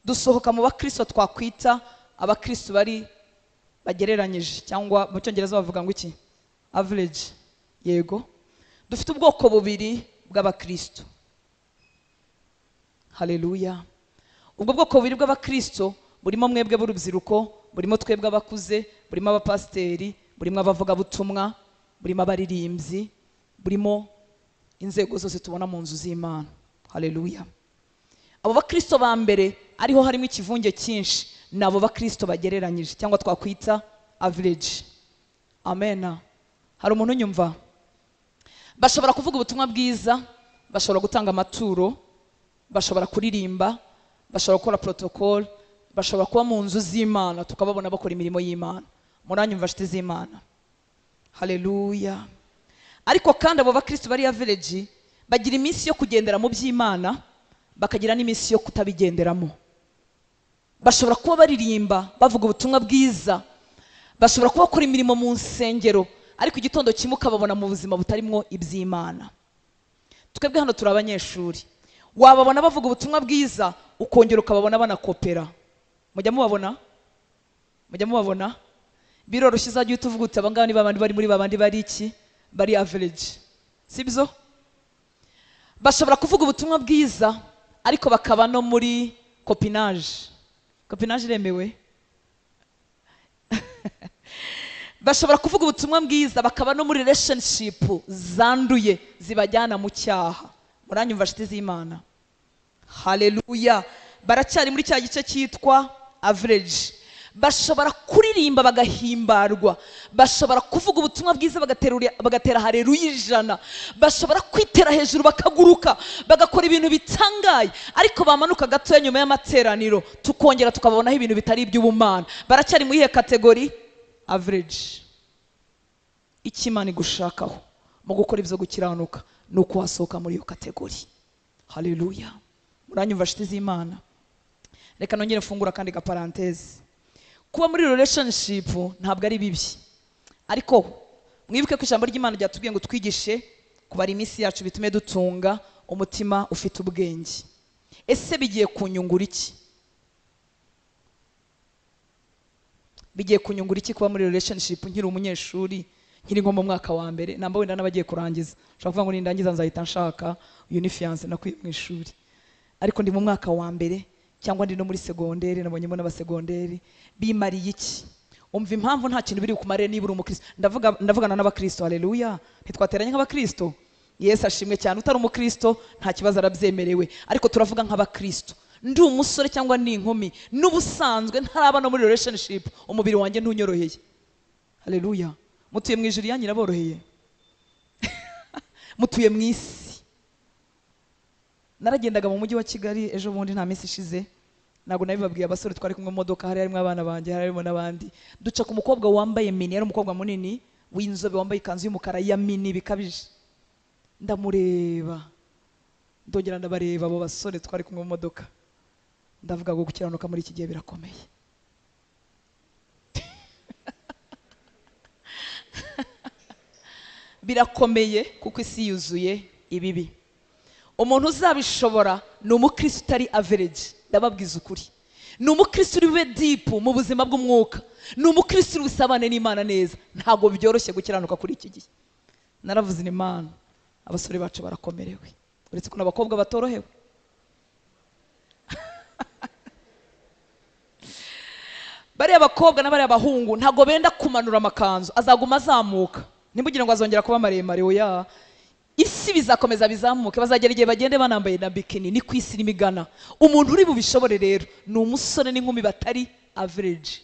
dusohoka mu bakristo twakwita abakristo bari bagereranyije, cyangwa mu cyongereza bavuga ngo iki? Average. Yego, dufite ubwoko bubiri bw'abakristo. Haleluya. Ubwo bwoko bubiri bw'abakristo burimo mwebwe b'urubyiruko, burimo twebwe abakuze, burimo abapasiteri, burimo abavugabutumwa, burimo abaririmbyi, burimo inzego zose tubona mu nzu z'Imana. Haleluya. Abo bakristo ba mbere ariho harimo ikivunge cyinshi, ni abo bakristo bagereranyije cyangwa twakwita average. Amen. Hari umuntu unyumva? Bashobora kuvuga ubutumwa bwiza, bashobora gutanga amaturo, bashobora kuririmba, bashobora gukora protocol, bashobora kuba mu nzu z'Imana tukababona bakora imirimo y'Imana. Muranyumva nshuti z'Imana? Haleluya. Ariko kandi abo bakristo bari average bagira iminsi yo kugendera mu by'Imana, bakagira n'iminsi yo kutabigenderamo. Bashobora kuba baririmba bavuga ubutumwa bwiza, bashobora kuba bakora imirimo mu nsengero, ariko igitondo kimwe ukababona mu buzima butarimo iby'Imana. Twebwe hano turi abanyeshuri, wababona bavuga ubutumwa bwiza ukongera ukababona banakopera. Mujya mubabona? Mujya mubabona? Biroroshye uzajya uhita uvuga uti aba ngaba ni babandi bari muri babandi bari iki? Bari average. Sibyo? Bashobora kuvuga ubutumwa bwiza ariko bakaba no muri copinage. Copinage iremewe? Bashobora kuvuga ubutumwa bwiza bakaba no muri relationship zanduye zibajyana mu cyaha. Muranyumva nshuti z'Imana? Haleluya. Baracyari muri cya gice cyitwa average. Bashobora kuririmba bagahimbarwa, bashobora kuvuga ubutumwa bwiza bagatera haleluya 100, bashobora kwitera hejuru bakaguruka bagakora ibintu bitangaye, ariko bamanuka gatoya nyuma y'amateraniro tukongera tukababonaho ibintu bitari iby'ubumana. Baracyari muri ihe kategori? Average. Icyo Imana igushakaho mu gukora ibyo gukiranuka ni uko wasohoka muri iyo kategori. Haleluya. Muranyumva nshuti z'Imana? Reka nongere mfungura kandi ga parenthèse. Kuba muri relationship ntabwo ari bibi, ariko mwibuke ko ijambo ry'Imana ryatubwiye ngo twigishe kubara iminsi yacu bitume dutunga umutima ufite ubwenge. Ese bigiye kunyungura iki? Bigiye kunyungura iki kuba muri relationship nkiri umunyeshuri, nkiri nko mu mwaka wa mbere, namba wenda n'abagiye kurangiza? Ushobora kuvuga ngo nindangiza nzahita nshaka uyu ni fiancé nakwiye mu ishuri, ariko ndi mu mwaka wa mbere cyangwa ndi no muri segonderi, nabonyemo n'abasegonderi. Bimariye iki? Umva impamvu nta kintu biri bukumare niba uri umukristo. Ndavugana n'abakristo. Haleluya. Ntitwateranye nk'abakristo? Yesu ashimwe cyane. Utari umukristo nta kibazo arabyemerewe, ariko turavuga nk'abakristo. Ndi umusore cyangwa ni inkumi, n'ubusanzwe ntaraba no muri relationship, umubiri wanjye ntunyoroheye. Haleluya. Mutuye mu ijuru yanyu iraboroheye? Mutuye mu isi. Naragendaga mu mujyi wa Kigali ejo bundi nta minsi ishize, ntabwo nabibabwiye abasore twari kumwe mu modoka, hari harimo abana banjye, hari harimo n'abandi. Duca ku mukobwa wambaye mini, yari umukobwa munini w'inzobe wambaye ikanzu y'umukara ya mini bikabije. Ndamureba, ndongera ndabareba abo basore twari kumwe mu modoka, ndavuga ngo gukiranuka muri iki gihe birakomeye. Birakomeye kuko isi yuzuye ibibi. Umuntu uzabishobora ni umukristo utari average. Ndababwiza ukuri, ni umukristo uri bube deep mu buzima bw'umwuka, ni umukristo uri busabane n'Imana neza. Ntabwo byoroshye gukiranuka kuri iki gihe. Naravuze ni Imana, abasore bacu barakomerewe, uretse ko n'abakobwa batorohewe. Bariya abakobwa n'abariya abahungu ntabwo benda kumanura amakanzu, azaguma azamuka. Ntimugire ngo azongera kuba maremare, oya. Isi bizakomeza bizamuke, bazagera igihe bagende banambaye na bikini. Ni ku isi n'imigana. Umuntu uri bubishobore rero ni umusore n'inkumi batari average,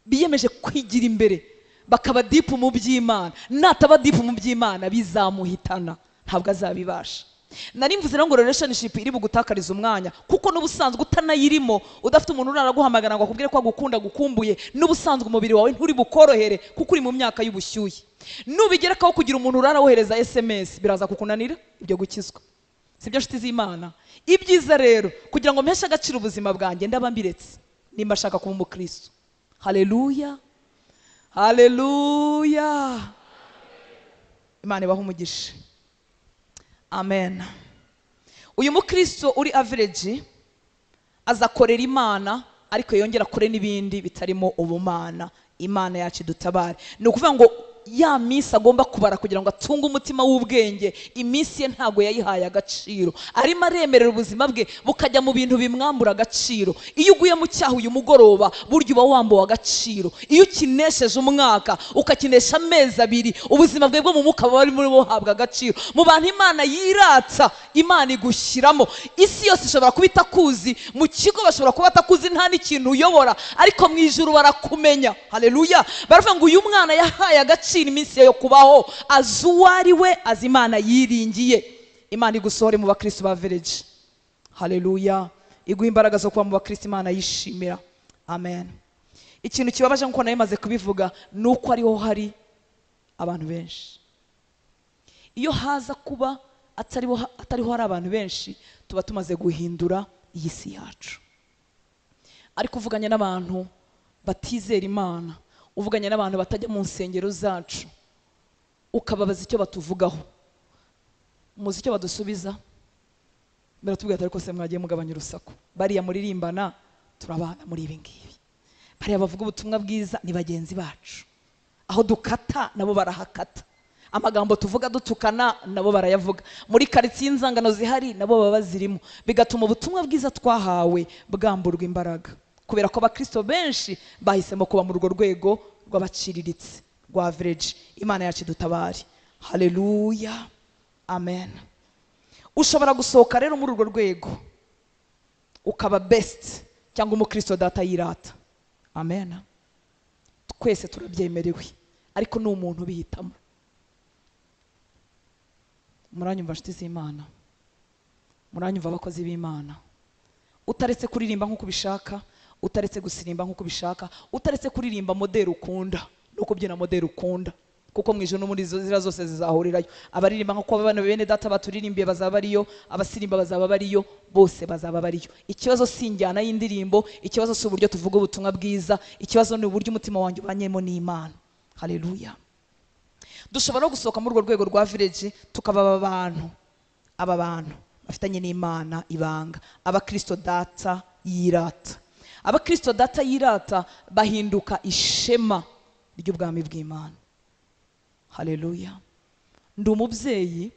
biyemeje kwigira imbere, bakaba deep mu by'Imana. Nataba deep mu by'Imana bizamuhitana, ntabwo azabibasha. Nari mvuze ngo relationship iri bugutakariza umwanya, kuko n'ubusanzwe utanayirimo, udafite umuntu uraraguhamagara ngo akubwire ko agukunda gukumbuye, n'ubusanzwe umubiri wawe nturi bukorohere kuko uri mu myaka y'ubushyuhe. Nubigerekaho kugira umuntu urarawohereza SMS biraza kukunanira ibyo gukizwa. Sibyo nshuti z'Imana? Ibyiza rero kugira ngo mpeshe agaciro ubuzima bwanjye ndaba mbiretse nimba ashaka kuba umukristo. Haleluya, haleluya. Imana ibahe umugisha. Amen. Uyu mukristo uri average azakorera Imana, ariko yongera kure n'ibindi bitarimo ubumana. Imana yacu dutabare. Ni ukuvuga ngo ya minsi agomba kubara kugira ngo atunge umutima w'ubwenge, iminsi ye ntago yayihaye agaciro. Arimo aremerera ubuzima bwe bukajya mu bintu bimwambura agaciro. Iyo uguye mu cyaha uyu mugoroba, burya uba wambuwe agaciro. Iyo ukinesheje umwaka, ukakinesha amezi abiri, ubuzima bwe bwo mu mwuka buba burimo buhabwa agaciro. Mu bantu Imana yiratsa, Imana igushyiramo. Isi yose ishobora kuba itakuzi, mu kigo bashobora kuba batakuzi, nta n'ikintu uyobora, ariko mu ijuru barakumenya. Haleluya. Baravuga ngo uyu mwana yahaye agaciro iminsi yo kubaho, azi uwo ari we, azi Imana yiringiye. Imana igusohore mu bakristo ba village. Haleluya. Iguha imbaraga zo kuba mu bakristo Imana yishimira. Amen. Ikintu kibabaje nkuko nayo maze kubivuga nuko ariho hari abantu benshi. Iyo haza kuba atariho hari abantu benshi, tuba tumaze guhindura iyi si yacu. Ariko uvuganye n'abantu batizera Imana, uvuganye n'abantu batajya mu nsengero zacu, ukababaza icyo batuvugaho, muzi icyo badusubiza? Baratubwira ati ariko se mwagiye mugabanya urusaku, bariya muririmbana turabana muri ibi ngibi, bariya bavuga ubutumwa bwiza ni bagenzi bacu, aho dukata nabo barahakata, amagambo tuvuga dutukana nabo barayavuga, muri karitsiye inzangano zihari nabo baba bazirimo, bigatuma ubutumwa bwiza twahawe bwamburwa imbaraga. Kubera ko abakristo benshi bahisemo kuba mu rugo rwego rw'abaciriritse rwa average. Imana yacu dutabare. Haleluya. Amen. Ushobora gusohoka rero muri urwo rwego ukaba best cyangwa umukristo data yirata. Amen. Twese turabyemerewe, ariko ni umuntu bihitamo. Muranyumva nshuti z'Imana, muranyumva abakozi b'Imana. Utaretse kuririmba nk'uko ubishaka, utaretse gusirimba nk'uko ubishaka, utaretse kuririmba modeli ukunda no kubyina modeli ukunda, kuko mu ijuru no muri zira zose zizahurirayo. Abaririmba nk'uko abana bene data baturirimbiye bazaba bariyo, abasirimba bazaba bariyo, bose bazaba bariyo. Ikibazo si injyana y'indirimbo, ikibazo si uburyo tuvuga ubutumwa bwiza, ikibazo ni uburyo umutima wanjye ubanyemo n'Imana. Haleluya. Dushobora no gusohoka muri urwo rwego rwa village tukaba aba bantu bafitanye n'Imana ibanga, abakristo data yirata. Abakristo data yirata bahinduka ishema ry'ubwami bw'Imana. Haleluya. Ndi umubyeyi,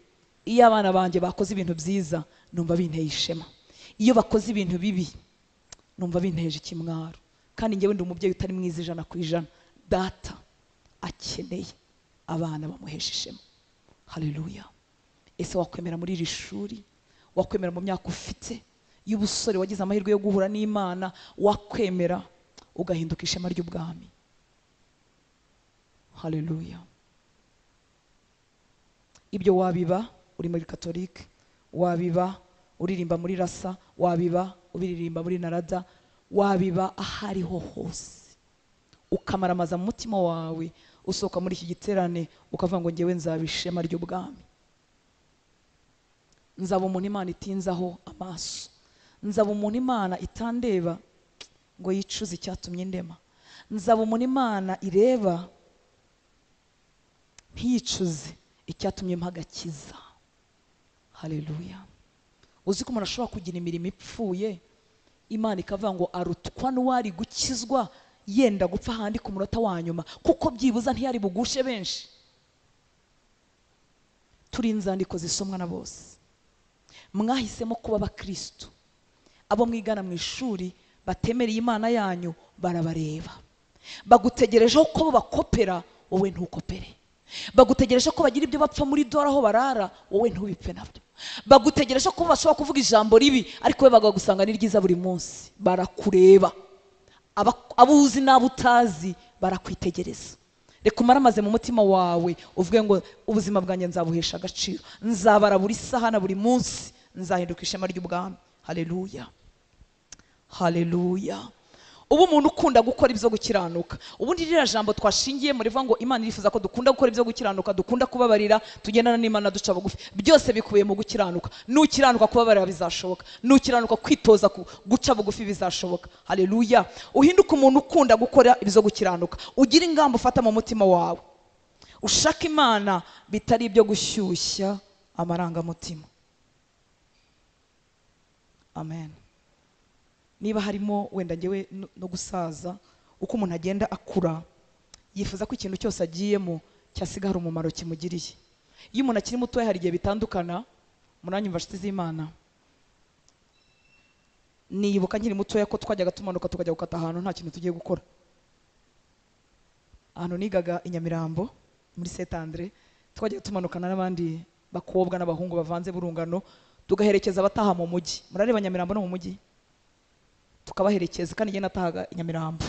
iyo abana banjye bakoze ibintu byiza numva binteye ishema, iyo bakoze ibintu bibi numva binteje ikimwaro. Kandi njyewe ndi umubyeyi utari mwiza 100%. Data akeneye abana bamuhesha ishema. Haleluya. Ese wakwemera muri iri shuri, wakwemera mu myaka ufite y'ubusore wagize amahirwe yo guhura n'Imana, wakwemera ugahinduka ishema ry'ubwami? Haleluya. Ibyo wabiba uri muri Katolike, wabiba uririmba muri Rasa, wabiba ubiririmba muri Narada, wabiba ahariho hose, ukamaramaza mu mutima wawe, usohoka muri iki giterane ukavuga ngo ngewe nzaba ishema ry'ubwami, nzaba umuntu Imana itinzaho amaso, nzaba umuntu Imana itandeba ngo yicuze icyatumye ndema, nzaba umuntu Imana ireba ntiyicuze icyatumye mpagakiza. Haleluya. Uzi ko umuntu ashobora kugira imirimo ipfuye, Imana ikavuga ngo arutwa n'uwari gukizwa yenda gupfa ahandi ku munota wa nyuma, kuko byibuza ntiyari bugushe benshi. Turi inzandiko zisomwa na bose. Mwahisemo kuba abakristo. Abo mwigana mu ishuri batemereye Imana yanyu barabareba, bagutegerejeho ko bakopera, wowe ntukopere. Bagutegereje ko bagira ibyo bapfa muri dore aho barara, wowe ntubipfe nabyo. Bagutegereje ko bashobora kuvuga ijambo ribi, ariko we bagagusanga ni ryiza buri munsi. Barakureba, abo uzi n'abo utazi barakwitegereza. Reka umaramaze mu mutima wawe uvuge ngo ubuzima bwanjye nzabuhesha agaciro, nzabara buri saha na buri munsi, nzahinduka ishema ry'ubwami. Haleluya, haleluya. Ubu umuntu ukunda gukora ibyo gukiranuka. Ubundi ririya jambo twashingiye muri vuga ngo Imana irifuza ko dukunda gukora ibyo gukiranuka, dukunda kubabarira, tugendana n'Imana duca bugufi. Byose bikubiye mu gukiranuka. Nukiranuka kubabarira bizashoboka, nukiranuka kwitoza guca bugufi bizashoboka. Haleluya. Uhinduka umuntu ukunda gukora ibyo gukiranuka, ugira ingamba ufata mu mutima wawe, ushaka Imana bitari ibyo gushyushya amarangamutima. Amen. Niba harimo wenda ngewe no gusaza, uko umuntu agenda akura yifuza ko ikintu cyose agiyemo cyasigara umumaro kimugiriye. Iyo umuntu akiri mutoya hari igihe bitandukana. Muranyumva nshuti z'Imana? Nibuka nkiri mutoya ko twajyaga tumanuka tukajya gukata ahantu nta kintu tugiye gukora. Ahantu nigaga i Nyamirambo muri Saint Andre, twajyaga tumanukana n'abandi bakobwa n'abahungu bavanze burungano, tugaherekeza abataha mu mujyi. Murareba Nyamirambo no mu mujyi, tukabaherekeza. Kandi njye natahaga i Nyamirambo,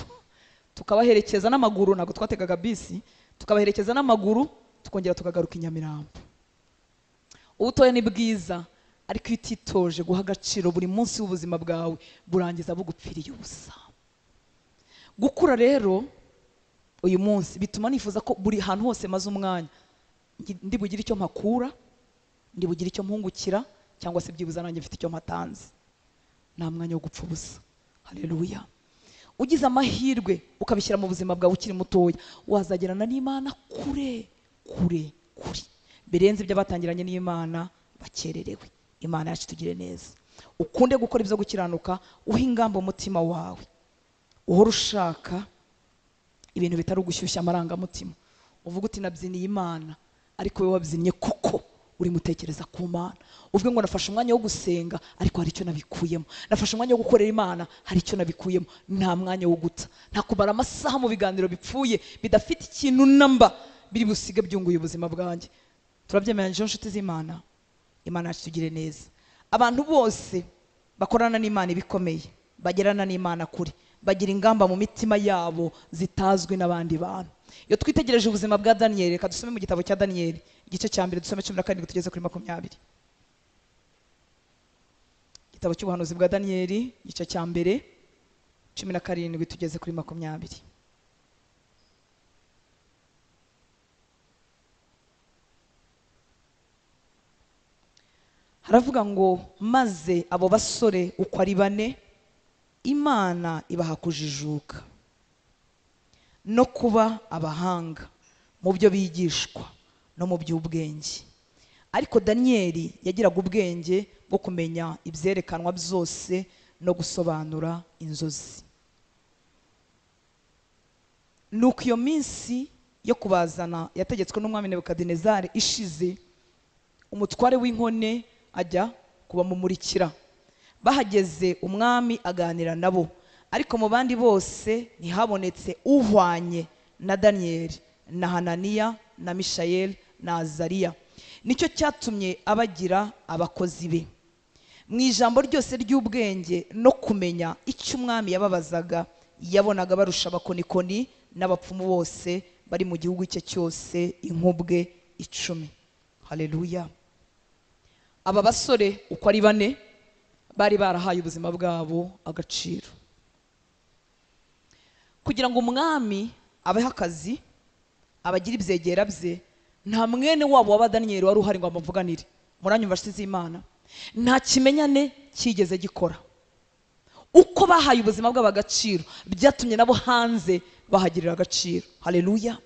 tukabaherekeza n'amaguru, ntabwo twategaga bisi, tukabaherekeza n'amaguru, tukongera tukagaruka i Nyamirambo. Ubutoya ni bwiza, ariko iyo utitoje guha agaciro buri munsi w'ubuzima bwawe, burangiza bugupfiriye ubusa. Gukura rero uyu munsi bituma nifuza ko buri hantu hose maze umwanya ndi bugire icyo mpakura, ndi bugire icyo mpungukira, cyangwa se byibuza nanjye mfite icyo mpatanze. Nta mwanya wo gupfa ubusa. Haleluya. Ugize amahirwe ukabishyira mu buzima bwawe ukiri mutoya, wazagerana n'Imana kure kure kure, birenze ibyo batangiranye n'Imana bakererewe. Imana yacu tugire neza. Ukunde gukora ibyo gukiranuka, uhe ingamba umutima wawe, uhora ushaka ibintu bitari ugushyushya amarangamutima. Uvuga uti nabyiniye Imana, ariko wowe wabyinnye kuko uri mutekereza ku Mana. Uvuge ngo nafashe umwanya wo gusenga, ariko hari icyo nabikuyemo. Nafashe umwanya wo gukorera Imana, hari icyo nabikuyemo. Nta mwanya wo guta, nta kumara amasaha mu biganiro bipfuye bidafite ikintu namba biri busige byunguye ubuzima bwanjye. Turabyemeranyije nshuti z'Imana? Imana yacu tugire neza. Abantu bose bakorana n'Imana ibikomeye, bagerana n'Imana kure, bagira ingamba mu mitima yabo zitazwi n'abandi bantu. Iyo twitegereje ubuzima bwa Daniel, reka dusome mu gitabo cya Daniel igice cya mbere, dusome 17 tugeze kuri 20. Igitabo cy'ubuhanuzi bwa Daniel igice cya mbere 17 tugeze kuri 20. Haravuga ngo maze abo basore uko ari bane Imana ibaha kujijuka no kuba abahanga mu byo bigishwa no mu by'ubwenge. Ariko Daniel yagiraga ubwenge bwo kumenya ibyerekanwa byose no gusobanura inzozi. Nuko iyo minsi yo kubazana yategetswe n'umwami Nebukadinezari ishize, umutware w'inkone ajya kubamumurikira. Bahageze umwami aganira nabo, ariko mu bandi bose ntihabonetse uhwanye na Daniel na Hananiya na Mishayeli na Azariya. Nicyo cyatumye abagira abakozi be. Mu ijambo ryose ry'ubwenge no kumenya icyo umwami yababazaga, yabonaga barusha abakonikoni n'abapfumu bose bari mu gihugu cye cyose inkubwe 10. Haleluya. Aba basore uko ari bane bari barahaye ubuzima bwabo agaciro. Kugira ngo umwami abeho akazi, abagira ibyegera bye, nta mwene wabo waba Daniel wari uhari ngo amuvuganire. Muranyumva nshuti z'Imana? Nta kimenyane cyigeze gikora. Uko bahaye ubuzima bwabo agaciro, byatumye nabo hanze bahagirira agaciro. Haleluya.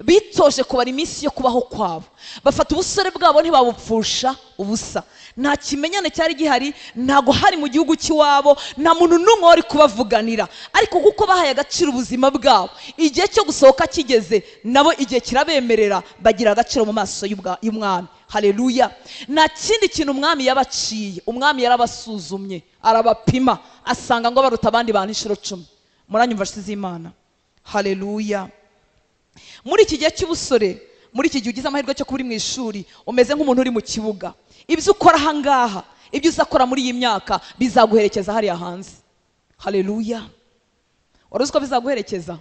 Bitoje kubara iminsi yo kubaho kwabo, bafata ubusore bwabo ntibabupfusha ubusa. Nta kimenyane cyari gihari, ntago hari mu gihugu cy'iwabo, nta muntu n'umwe wari kubavuganira. Ariko kuko bahaye agaciro ubuzima bwabo, igihe cyo gusohoka kigeze, nabo igihe kirabemerera, bagira agaciro mu maso y'umwami. Haleluya. Nta kindi kintu umwami yabaciye, umwami yarabasuzumye, arabapima, asanga ngo baruta abandi bantu inshuro 10. Muranyumva nshuti z'Imana? Haleluya. Muri iki gihe cy'ubusore Muri iki gihe ugize amahirwe cyo kuba uri mu ishuri, umeze nk'umuntu uri mu kibuga. Ibyo ukora aha ngaha, ibyo uzakora muri iyi myaka bizaguherekeza hariya hanze. Haleluya. Wari uzi ko bizaguherekeza?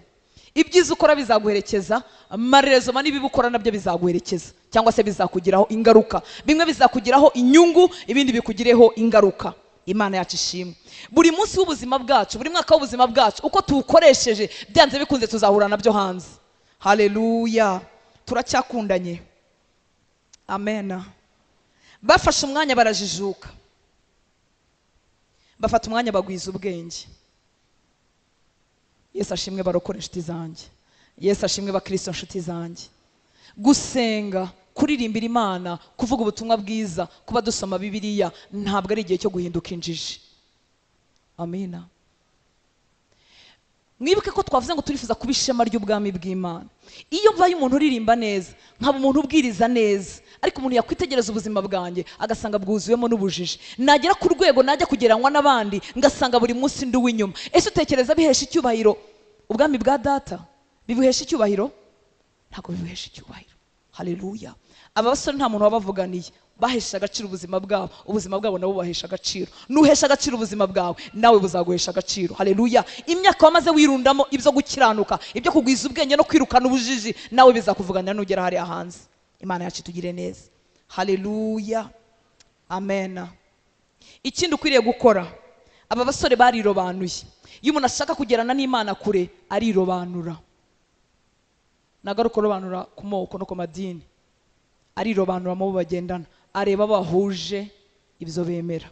Ibyiza ukora bizaguherekeza, amarezoma n'ibibi ukora nabyo bizaguherekeza, cyangwa se bizakugiraho ingaruka. Bimwe bizakugiraho inyungu, ibindi bikugireho ingaruka. Imana yacu ishimwe. Buri munsi w'ubuzima bwacu, buri mwaka w'ubuzima bwacu, uko tuwukoresheje byanze bikunze tuzahura nabyo hanze. Haleluya. Turacyakundanye. Amen. Bafashe umwanya barajijuka, bafata umwanya bagwiza ubwenge. Yesu ashimwe barokora inshuti zanjye. Yesu ashimwe bakristo inshuti zanjye. Gusenga, kuririmbira Imana, kuvuga ubutumwa bwiza, kuba dusoma Bibiliya, ntabwo ari igihe cyo guhinduka injiji. Amina. Mwibuke ko twavuze ngo turifuza kuba ishema ry'ubwami bw'Imana. Iyo mbaye umuntu uririmba neza, nkaba umuntu ubwiriza neza, ariko umuntu yakwitegereza ubuzima bwanjye agasanga bwuzuwemo n'ubujiji, nagera ku rwego najya kugeranywa n'abandi ngasanga buri munsi ndi uw'inyuma. Ese utekereza bihesha icyubahiro ubwami bwa data? Bibuhesha icyubahiro? Ntabwo bibuhesha icyubahiro. Haleluya. Aba basore nta muntu wabavuganiye, bahesha agaciro ubuzima bwabo, ubuzima bwabo nabo bahesha agaciro. Nuhesha agaciro ubuzima bwawe, nawe buzaguhesha agaciro. Haleluya. Imyaka wamaze wirundamo ibyo gukiranuka, ibyo kugwiza ubwenge no kwirukana ubujiji, nawe bizakuvuganira nugera hariya hanze. Imana yacu itugire neza. Haleluya. Amen. Ikindi ukwiriye gukora, aba basore barirobanuye. Iyo umuntu ashaka kugerana n'Imana kure, arirobanura. Nagaruka robanura ku moko no ku madini, arirobanura mu bo bagendana, areba bahuje ibyo bemera,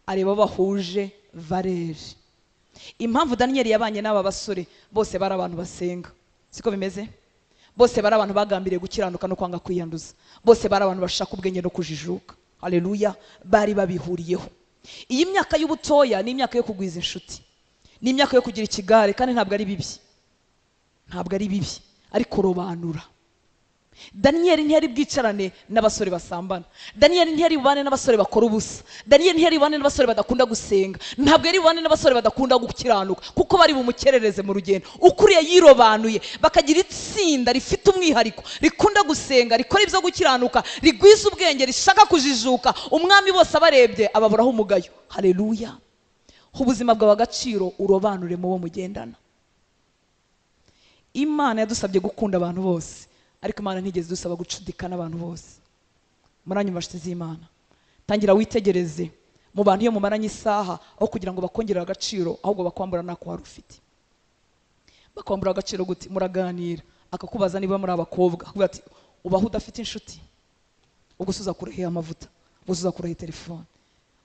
areba bahuje valeri. Impamvu Daniel yabanye n'aba basore bose bari abantu basenga, siko bimeze? Bose bari abantu bagambiriye gukiranuka no kwanga kwiyanduza, bose bari abantu bashaka ubwenge no kujijuka. Haleluya. Bari babihuriyeho. Iyi myaka y'ubutoya ni imyaka yo kugwiza inshuti, ni imyaka yo kugira ikigare, kandi ntabwo ari bibi, ntabwo ari bibi, ariko robanura. Daniel ntiyari bwicarane n'abasore basambana, Daniel ntiyari bubane n'abasore bakora ubusa, Daniel ntiyari bubane n'abasore badakunda gusenga, ntabwo yari bubane n'abasore badakunda gukiranuka, kuko bari bumukerereze mu rugendo. Ukuriye yirobanuye, bakagira itsinda rifite umwihariko, rikunda gusenga, rikora ibyo gukiranuka, rigwiza ubwenge, rishaka kujijuka. Umwami bose abarebye ababuraho umugayo. Haleluya. Ubuzima bwawe agaciro, urobanure mu bo mugendana. Imana yadusabye gukunda abantu bose, ariko Imana ntigeze dusaba gucudika n'abantu bose. Muranyumva nshuti z'Imana? Tangira witegereze mu bantu iyo mumaranye isaha, aho kugira ngo bakongerere agaciro, ahubwo bakwambura nako wari ufite. Bakwambura agaciro gute? Muraganira, akakubaza niba muri abakobwa, akakubwira ati ubaho udafite inshuti, ubwo usuza kurahe amavuta, ubwo usuza kurahe telefone,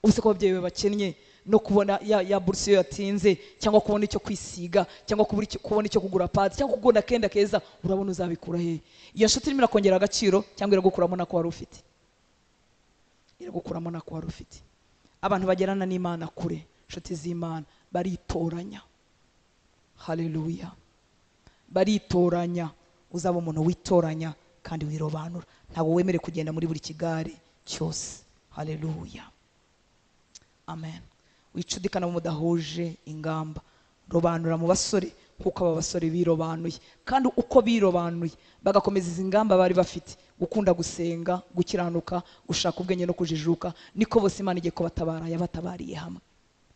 ubuse ko ababyeyi bakennye no kubona ya buruse iyo yatinze, cyangwa kubona icyo kwisiga, cyangwa kubona icyo kugura padi, cyangwa kugura kenda keza, urabona uzabikura he? Iyo nshuti irimo irakongera agaciro cyangwa iragukuramo nako wari ufite? Iragukuramo nako wari ufite. Abantu bagerana n'Imana kure, inshuti z'Imana, baritoranya. Haleluya. Baritoranya. Uzaba umuntu witoranya kandi wirobanura, ntabwo wemere kugenda muri buri kigare cyose. Haleluya. Amen. Wicudikana mu mudahuje ingamba, robanura mu basore kuko aba basore birobanuye, kandi uko birobanuye bagakomeza izi ngamba bari bafite, gukunda gusenga, gukiranuka, gushaka ubwenge no kujijuka, niko bose Imana igiye kubatabara, yabatabariye hamwe.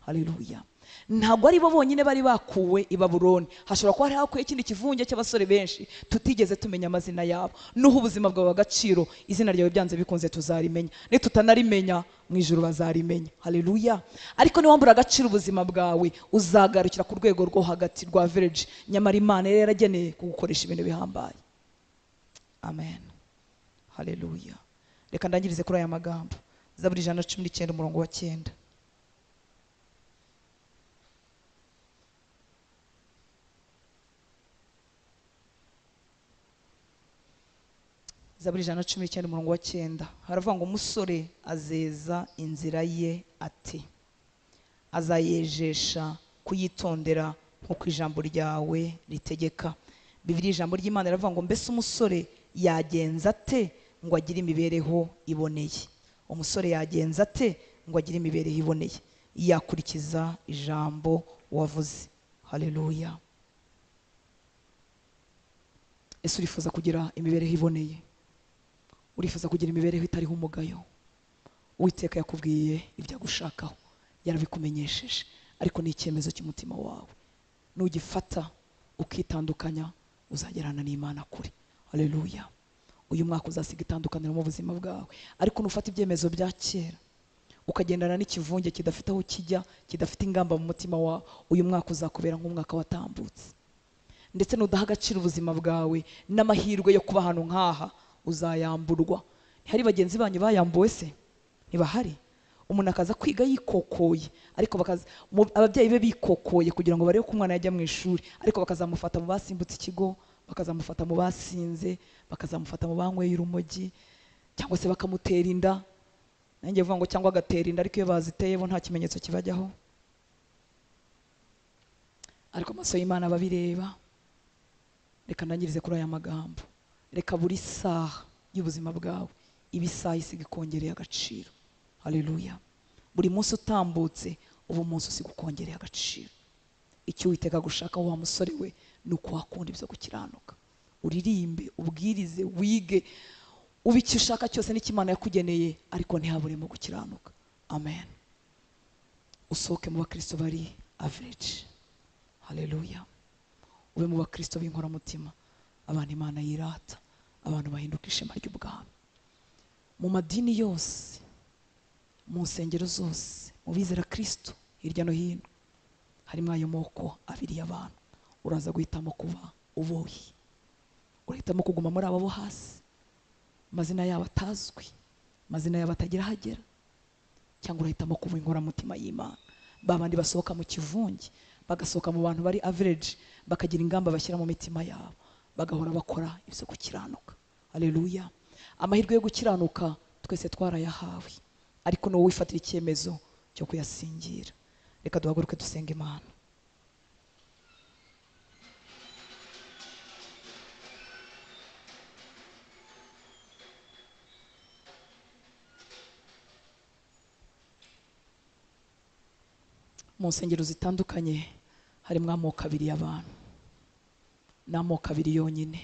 Haleluya. Ntabwo ari bo bonyine bari bakuwe i Babuloni, hashobora kuba hari hakuye ikindi kivunge cy'abasore benshi tutigeze tumenya amazina yabo. Nuho ubuzima bwawe agaciro, izina ryawe byanze bikunze tuzarimenya, nitutanarimenya mu ijuru bazarimenya. Haleluya. Ariko niwambura agaciro ubuzima bwawe, uzagarukira ku rwego rwo hagati rwa village, nyamara Imana yari yarageneye kugukoresha ibintu bihambaye. Amen. Haleluya. Reka ndangirize kuri aya magambo. Zaburi 119 umurongo wa 9. Zaburi 119 umurongo wa 9 haravuga ngo umusore azeza inzira ye ati azayejesha kuyitondera nkuko ijambo ryawe ritegeka. Bibiliya ijambo ry'Imana riravuga ngo mbese umusore yagenza ate ngo agire imibereho iboneye? Umusore yagenza ate ngo agire imibereho iboneye? Yakurikiza ijambo wavuze. Haleluya. Ese urifuza kugira imibereho iboneye? Urifuza kugira imibereho itariho umugayo. Uwiteka yakubwiye ibyo agushakaho, yarabikumenyesheje, ariko ni icyemezo cy'umutima wawe. Nugifata ukitandukanya uzagerana n'Imana kure. Haleluya. Uyu mwaka uzasiga itandukaniro mu buzima bwawe. Ariko nufata ibyemezo bya kera ukagendana n'ikivunge kidafite aho kijya, kidafite ingamba mu mutima wawe, uyu mwaka uzakubera nk'umwaka watambutse. Ndetse nudaha agaciro ubuzima bwawe n'amahirwe yo kuba ahantu nk'aha, uzayamburwa. Hari bagenzi banyu bayambuwe se? Ntibahari. Umuntu akaza kwiga yikokoye, ariko bakaza ababyeyi be bikokoye kugira ngo barebe ko umwana yajya mu ishuri, ariko bakazamufata mu basimbutse ikigo, bakazamufata mu basinze, bakazamufata mu banyweye urumogi, cyangwa se bakamutera inda. Nanjye vuga ngo cyangwa agatera inda, ariko iyo baziteye bo nta kimenyetso kibajyaho. Ariko amaso y'Imana babireba. Reka ndangirize kuri aya magambo. Reka buri saha y'ubuzima bwawe ibe isaha isiga ikongereye agaciro. Haleluya. Buri munsi utambutse ubu munsi usiga ukongereye agaciro. Icyo Uwiteka agushaka wa musore we ni uko wakunda ibyo gukiranuka. Uririmbe, ubwirize, wige, ube icyo ushaka cyose n'icyo Imana yakugeneye, ariko ntihaburemo gukiranuka. Amen. Usohoke mu bakristo bari average. Haleluya. Ube mu bakristo b'inkoramutima, abantu Imana yirata, abantu bahinduka ishema ry'ubwami. Mu madini yose, mu nsengero zose, mu bizera Kristo hirya no hino, harimo ayo moko abiri y'abantu. Uraza guhitamo kuba ubohi, urahitamo kuguma muri abo bo hasi, amazina yabo atazwi, amazina yabo atagira ahagera, cyangwa urahitamo kuba inkoramutima y'Imana, ba bandi basohoka mu kivunge, bagasohoka mu bantu bari average, bakagira ingamba bashyira mu mitima yabo, bagahora bakora ibyo gukiranuka. Haleluya. Amahirwe yo gukiranuka twese twarayahawe, ariko ni wowe wifatira icyemezo cyo kuyasingira. Reka duhaguruke dusenge Imana. Mu nsengero zitandukanye harimo amoko abiri y'abantu, n'amoko abiri yonyine.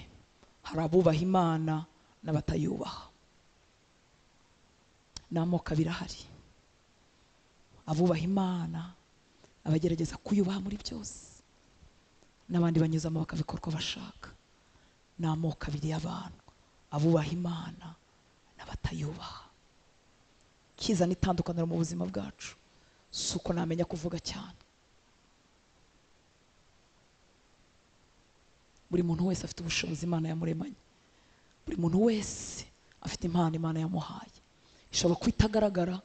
Hari abubaha Imana n'abatayubaha. N'amoko abiri ahari: abubaha Imana, abagerageza kuyubaha muri byose, n'abandi banyuzamo bakabikora uko bashaka. N'amoko abiri y'abantu: abubaha Imana n'abatayubaha. Kizana itandukaniro mu buzima bwacu si uko namenya kuvuga cyane. Buri muntu wese afite ubushobozi Imana yamuremanye, buri muntu wese afite impano Imana yamuhaye. Ishobora kuba itagaragara,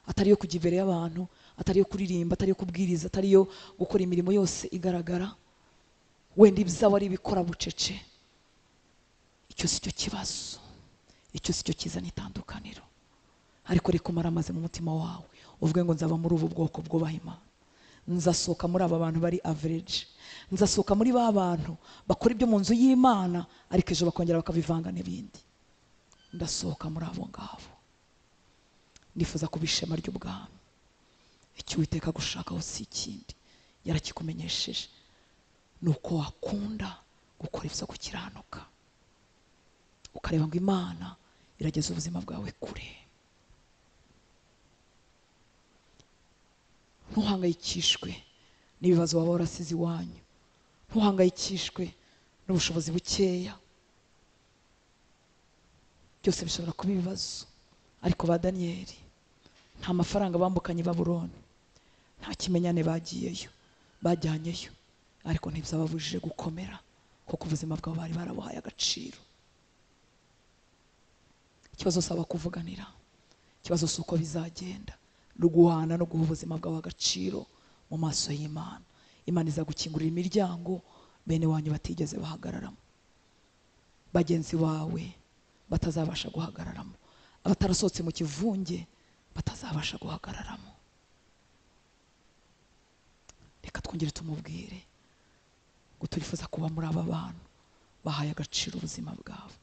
atari iyo kujya imbere y'abantu, atari iyo kuririmba, atari iyo kubwiriza, atari iyo gukora imirimo yose igaragara. Wenda ibyawe ari ibikora bucece. Icyo si cyo kibazo, icyo si cyo kizana itandukaniro. Ariko reka umare amaze mu mutima wawe uvuge ngo nzaba muri ubu bwoko bwubaha Imana, nzasohoka muri aba bantu bari average, nzasohoka muri ba bantu bakora ibyo mu nzu y'Imana ariko ejo bakongera bakabivanga n'ibindi. Ndasohoka muri abo ngabo. Nifuza kuba ishema ry'ubwami. Icyo Uwiteka agushakaho si ikindi, yarakikumenyesheje, ni uko wakunda gukora ibyo gukiranuka, ukareba ngo Imana irageza ubuzima bwawe kure. Ntuhangayikishwe n'ibibazo waba warasize iwanyu, ntuhangayikishwe n'ubushobozi bukeya. Byose bishobora kuba ibibazo, ariko ba Daniyeli nta mafaranga bambukanye i Babuloni, nta kimenyane bagiyeyo, bajyanyeyo, ariko ntibyababujije gukomera, kuko ubuzima bwabo bari barabuhaye agaciro. Ikibazo si abakuvuganira, ikibazo si uko bizagenda, no guhana no guha ubuzima bwawe agaciro mu maso y'Imana. Imana izagukingurira imiryango bene wanyu batigeze bahagararamo, bagenzi bawe batazabasha guhagararamo, abatarasohotse mu kivunge batazabasha guhagararamo. Reka twongere tumubwire ngo turifuza kuba muri aba bantu bahaye agaciro ubuzima bwabo,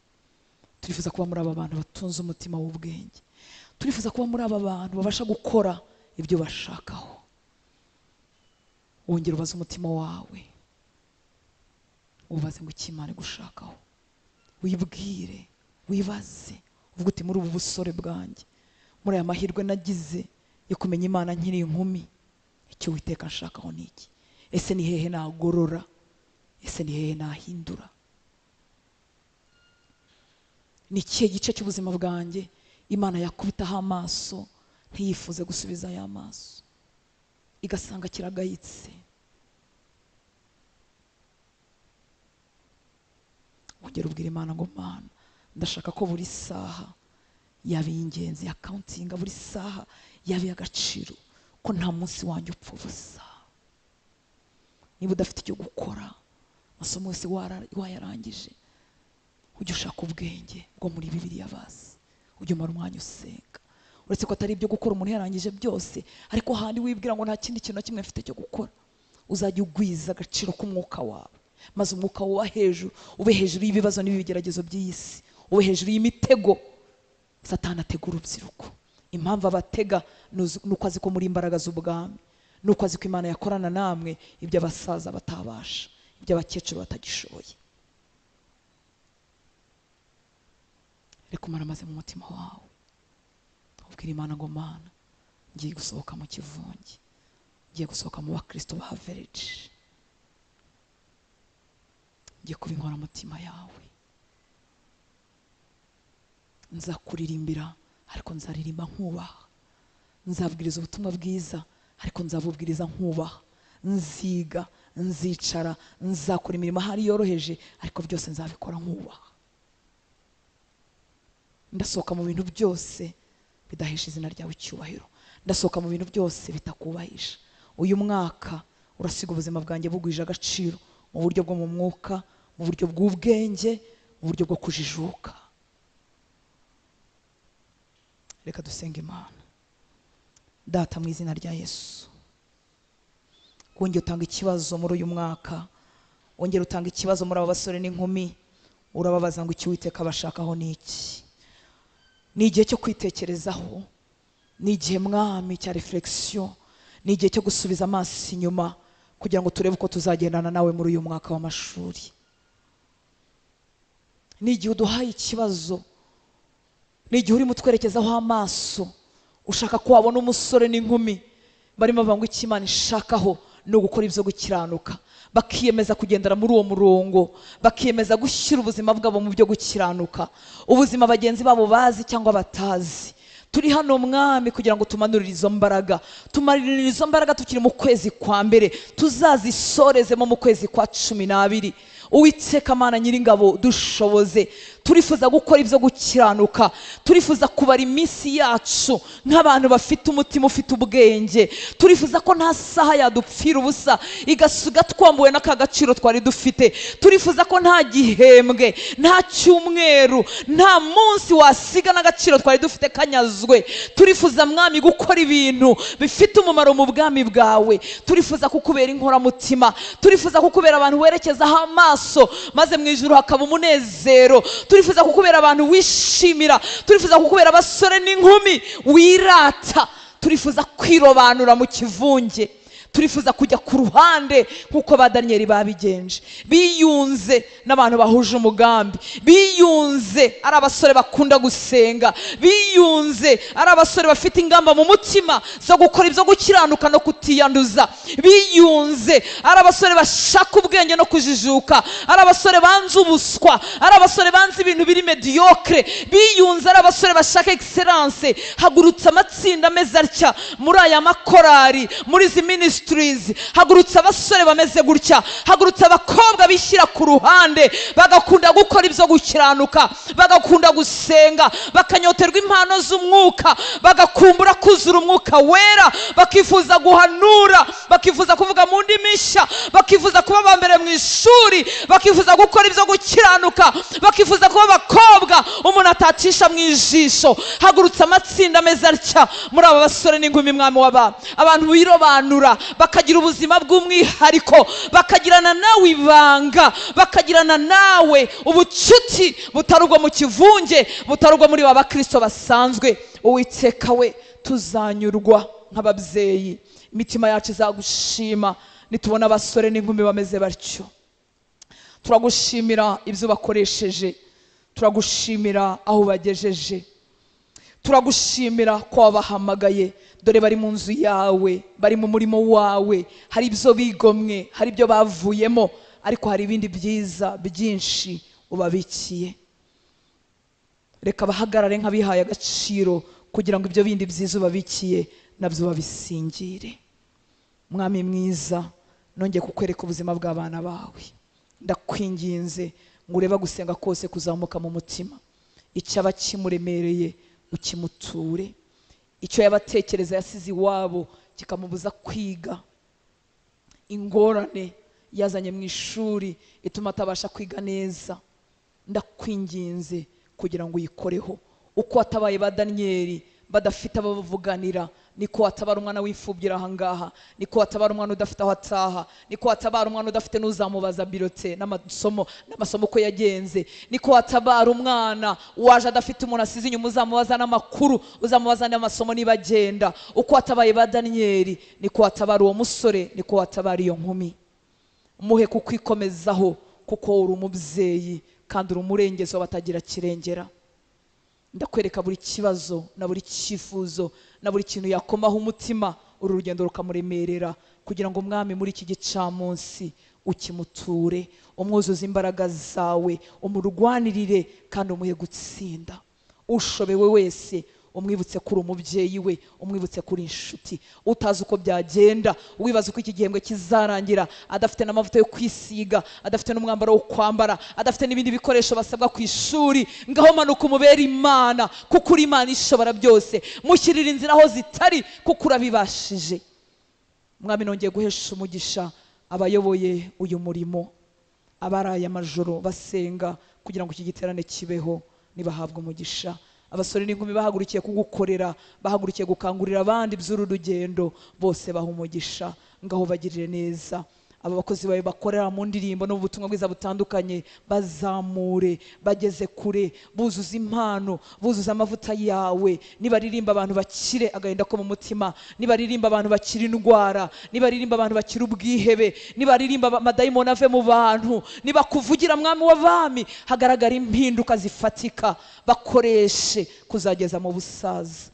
turifuza kuba muri aba bantu batunze umutima w'ubwenge, turifuza kuba muri aba bantu babasha gukora ibyo bashakaho. Wongera ubaze umutima wawe, ubaze ngo icyo Imana igushakaho, wibwire, wibaze, Uvuga uti muri ubu busore bwanjye, muri aya mahirwe nagize yo kumenya Imana nkiri inkumi, icyo Uwiteka nshakaho ni iki? Ese ni hehe nagorora? Ese ni hehe nahindura? Ni ikihe gice cy'ubuzima bwanjye Imana yakubitaho amaso ntiyifuze gusubiza aya maso, igasanga kiragayitse? Wongera ubwira Imana ngo Mana, ndashaka ko buri saha yaba iy'ingenzi, ya countinga buri saha yaba iy'agaciro, ko nta munsi wanjye upfa ubusa. Niba udafite icyo gukora, amasomo yose wayarangije, ujye ushaka ubwenge bwo muri Bibiliya basi, ujye umara umwanya usenga. Uretse ko atari ibyo gukora umuntu yarangije byose, ariko handi wibwira ngo nta kindi kintu na kimwe mfite cyo gukora, uzajya ugwiza agaciro k'umwuka wawe, maze umwuka uba hejuru, ube hejuru y'ibibazo n'ibigeragezo by'iyi si, ube hejuru y'imitego Satani atega urubyiruko. Impamvu abatega nuko azi ko muri imbaraga z'ubwami, nuko azi ko Imana yakorana namwe ibyo abasaza batabasha, ibyo abakecuru batagishoboye. Reka umaramaze mu mutima wawe, ubwira Imana ngo Mana, ngiye gusohoka mu kivunge, ngiye gusohoka mu bakristo ba average, ngiye kuba inkoramutima yawe. Nzakuririmbira ariko nzaririmba nkubaha, nzabwiriza ubutumwa bwiza ariko nzabubwiriza nkubaha, nziga, nzicara, nzakora imirimo ahari yoroheje ariko byose nzabikora nkubaha. Ndasohoka mu bintu byose bidahesha izina ryawe icyubahiro, ndasohoka mu bintu byose bitakubahisha. Uyu mwaka urasiga ubuzima bwanjye bugwije agaciro mu buryo bwo mu mwuka, mu buryo bw'ubwenge, mu buryo bwo kujijuka. Reka dusenge Imana. Data, mu izina rya Yesu, wongera utanga ikibazo muri uyu mwaka, wongera utanga ikibazo muri aba basore n'inkumi, urababaza ngo icyo Uwiteka abashakaho ni iki? Ni igihe cyo kwitekerezaho, ni igihe Mwami cya reflexion, ni igihe cyo gusubiza amaso inyuma kugira ngo turebe uko tuzagendana nawe muri uyu mwaka w'amashuri. Ni igihe uduhaye ikibazo, ni igihe urimo utwerekezaho amaso, ushaka ko wabona umusore n'inkumi barimo bavuga ngo icyo Imana ishakaho ni ugukora ibyo gukiranuka, bakiyemeza kugendera muri uwo murongo, bakiyemeza gushyira ubuzima bwabo mu byo gukiranuka, ubuzima bagenzi babo bazi cyangwa batazi. Turi hano Mwami kugira ngo tumanurire izo mbaraga, tumanurire izo mbaraga tukiri mu kwezi kwa mbere, tuzazisorezemo mu kwezi kwa 12. Uwiteka Mana Nyiringabo, dushoboze. Turifuza gukora ibyo gukiranuka, turifuza kubara iminsi yacu nk'abantu bafite umutima ufite ubwenge, turifuza ko nta saha yadupfira ubusa igasiga twambuwe n'aka gaciro twari dufite, turifuza ko nta gihembwe, nta cyumweru, nta munsi wasiga n'agaciro twari dufite kanyazwe. Turifuza Mwami gukora ibintu bifite umumaro mu bwami bwawe, turifuza kukubera inkoramutima, turifuza kukubera abantu werekezaho amaso maze mu ijuru hakaba umunezero, turifuza kukubera abantu wishimira, turifuza kukubera abasore n'inkumi wirata, turifuza kwirobanura mu kivunge, turifuza kujya ku ruhande nk'uko ba Daniyeli babigenje, biyunze n'abantu bahuje umugambi, biyunze ari abasore bakunda gusenga, biyunze ari abasore bafite ingamba mu mutima zo gukora ibyo gukiranuka no kutiyanduza, biyunze ari abasore bashaka ubwenge no kujijuka, ari abasore banze ubuswa, ari abasore banze ibintu biri mediocre, biyunze ari abasore bashaka excellence. Hagurutse amatsinda ameze atya muri aya makorari, muri izi ministry, hagurutse abasore bameze gutya, hagurutse abakobwa bishyira ku ruhande, bagakunda gukora ibyo gukiranuka, bagakunda gusenga, bakanyoterwa impano z'umwuka, bagakumbura kuzura umwuka wera, bakifuza guhanura, bakifuza kuvuga mu ndimi nshya, bakifuza kuba aba mbere mu ishuri, bakifuza gukora ibyo gukiranuka, bakifuza kuba abakobwa umuntu atacisha mu ijisho. Hagurutse amatsinda ameze atya muri aba basore n'inkumi, Mwami w'abami, abantu birobanura bakagira ubuzima bw'umwihariko, bakagirana nawe ibanga, bakagirana nawe ubucuti butari ubwo mu kivunge, butari ubwo muri ba bakristo basanzwe. Uwiteka we, tuzanyurwa nk'ababyeyi, imitima yacu izagushima nitubona abasore n'inkumi bameze batyo. Turagushimira ibyo bakoresheje, Turagushimira aho bagejeje, turagushimira ko wabahamagaye. Dore bari mu nzu yawe, bari mu murimo wawe, hari ibyo bigomwe, hari ibyo bavuyemo, ariko hari ibindi byiza byinshi ubabikiye. Reka bahagarare nk'abihaye agaciro kugira ngo ibyo bindi byiza ubabikiye nabyo babisingire. Mwami mwiza, nongeye kukwereka ubuzima bw'abana bawe. Ndakwinginze ngo urebe gusenga kose kuzamuka mu mutima, icyaba kimuremereye ukimuture, icyo yabatekereza yasize iwabo kikamubuza kwiga, ingorane yazanye mu ishuri ituma atabasha kwiga neza, ndakwinginze kugira ngo uyikoreho. Uko watabaye ba Daniyeli badafite ababavuganira, niko watabara umwana w'imfubyi aha ngaha, niko watabara umwana udafite aho ataha, niko watabara umwana udafite n'uzamubaza birote n'amasomo uko yagenze, niko watabara umwana waje adafite umuntu asize inyuma uzamubaza n'amakuru, uzamubaza n'amasomo niba agenda. Uko watabaye ba Daniyeli, niko watabara uwo musore, niko watabara iyo nkumi. Muhe kukwikomezaho kuko uri umubyeyi kandi uri umurengezi w'abatagira kirengera. Ndakwereka buri kibazo na buri cyifuzo na buri kintu yakomaho umutima, uru rugendo rukamuremerera, kugira ngo Mwami muri iki gicamunsi ukimuture, umwuzuze imbaraga zawe, umurwanirire kandi umuhe gutsinda. Ushobewe wese umwibutse kuri umubyeyi we, umwibutse kuri inshuti. Utazi uko byagenda, wibaza uko iki gihembwe kizarangira, adafite n'amavuta yo kwisiga, adafite n'umwambaro wo kwambara, adafite n'ibindi bikoresho basabwa ku ishuri, ngaho manuka umubere Imana, kuko uri Imana ishobora byose. Mushyirira inzira aho zitari, kuko urabibashije. Mwami, nongeye guhesha umugisha abayoboye uyu murimo, abaraye amajoro basenga kugira ngo iki giterane kibeho, nibahabwe umugisha. Abasore n'inkumi bahagurukiye kugukorera, bahagurukiye gukangurira abandi by'uru rugendo, bose baha umugisha, ngaho bagirire neza. Aba bakozi bawe bakorera mu ndirimbo no mu butumwa bwiza butandukanye, bazamure bageze kure, buzuza impano, buzuza amavuta yawe. Nibaririmba abantu bakire agahinda ko mu mutima, nibaririmba abantu bakire indwara, nibaririmba abantu bakire ubwihebe, nibaririmba amadayimoni ave mu bantu, nibakuvugira Mwami w'abami, hagaragara impinduka zifatika, bakoreshe kuzageza mu busaza.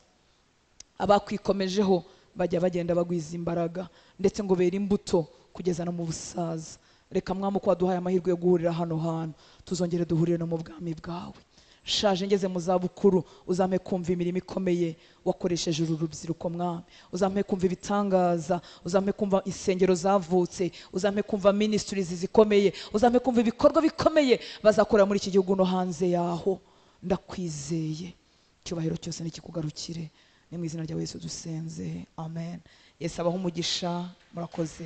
Abakwikomejeho bajya bagenda bagwiza imbaraga, ndetse ngo bere imbuto kugeza no mu busaza. Reka Mwami, uko waduhaye amahirwe yo guhurira hano hantu, tuzongere duhurire no mu bwami bwawe. Shaje ngeze mu zabukuru, uzampe kumva imirimo ikomeye wakoresheje uru rubyiruko Mwami, uzampe kumva ibitangaza, uzampe kumva insengero zavutse, uzampe kumva ministries zikomeye, uzampe kumva ibikorwa bikomeye bazakora muri iki gihugu no hanze yaho. Ndakwizeye, icyubahiro cyose nikikugarukire. Ni mu izina rya Yesu dusenze, amen. Yesu abahe umugisha, murakoze.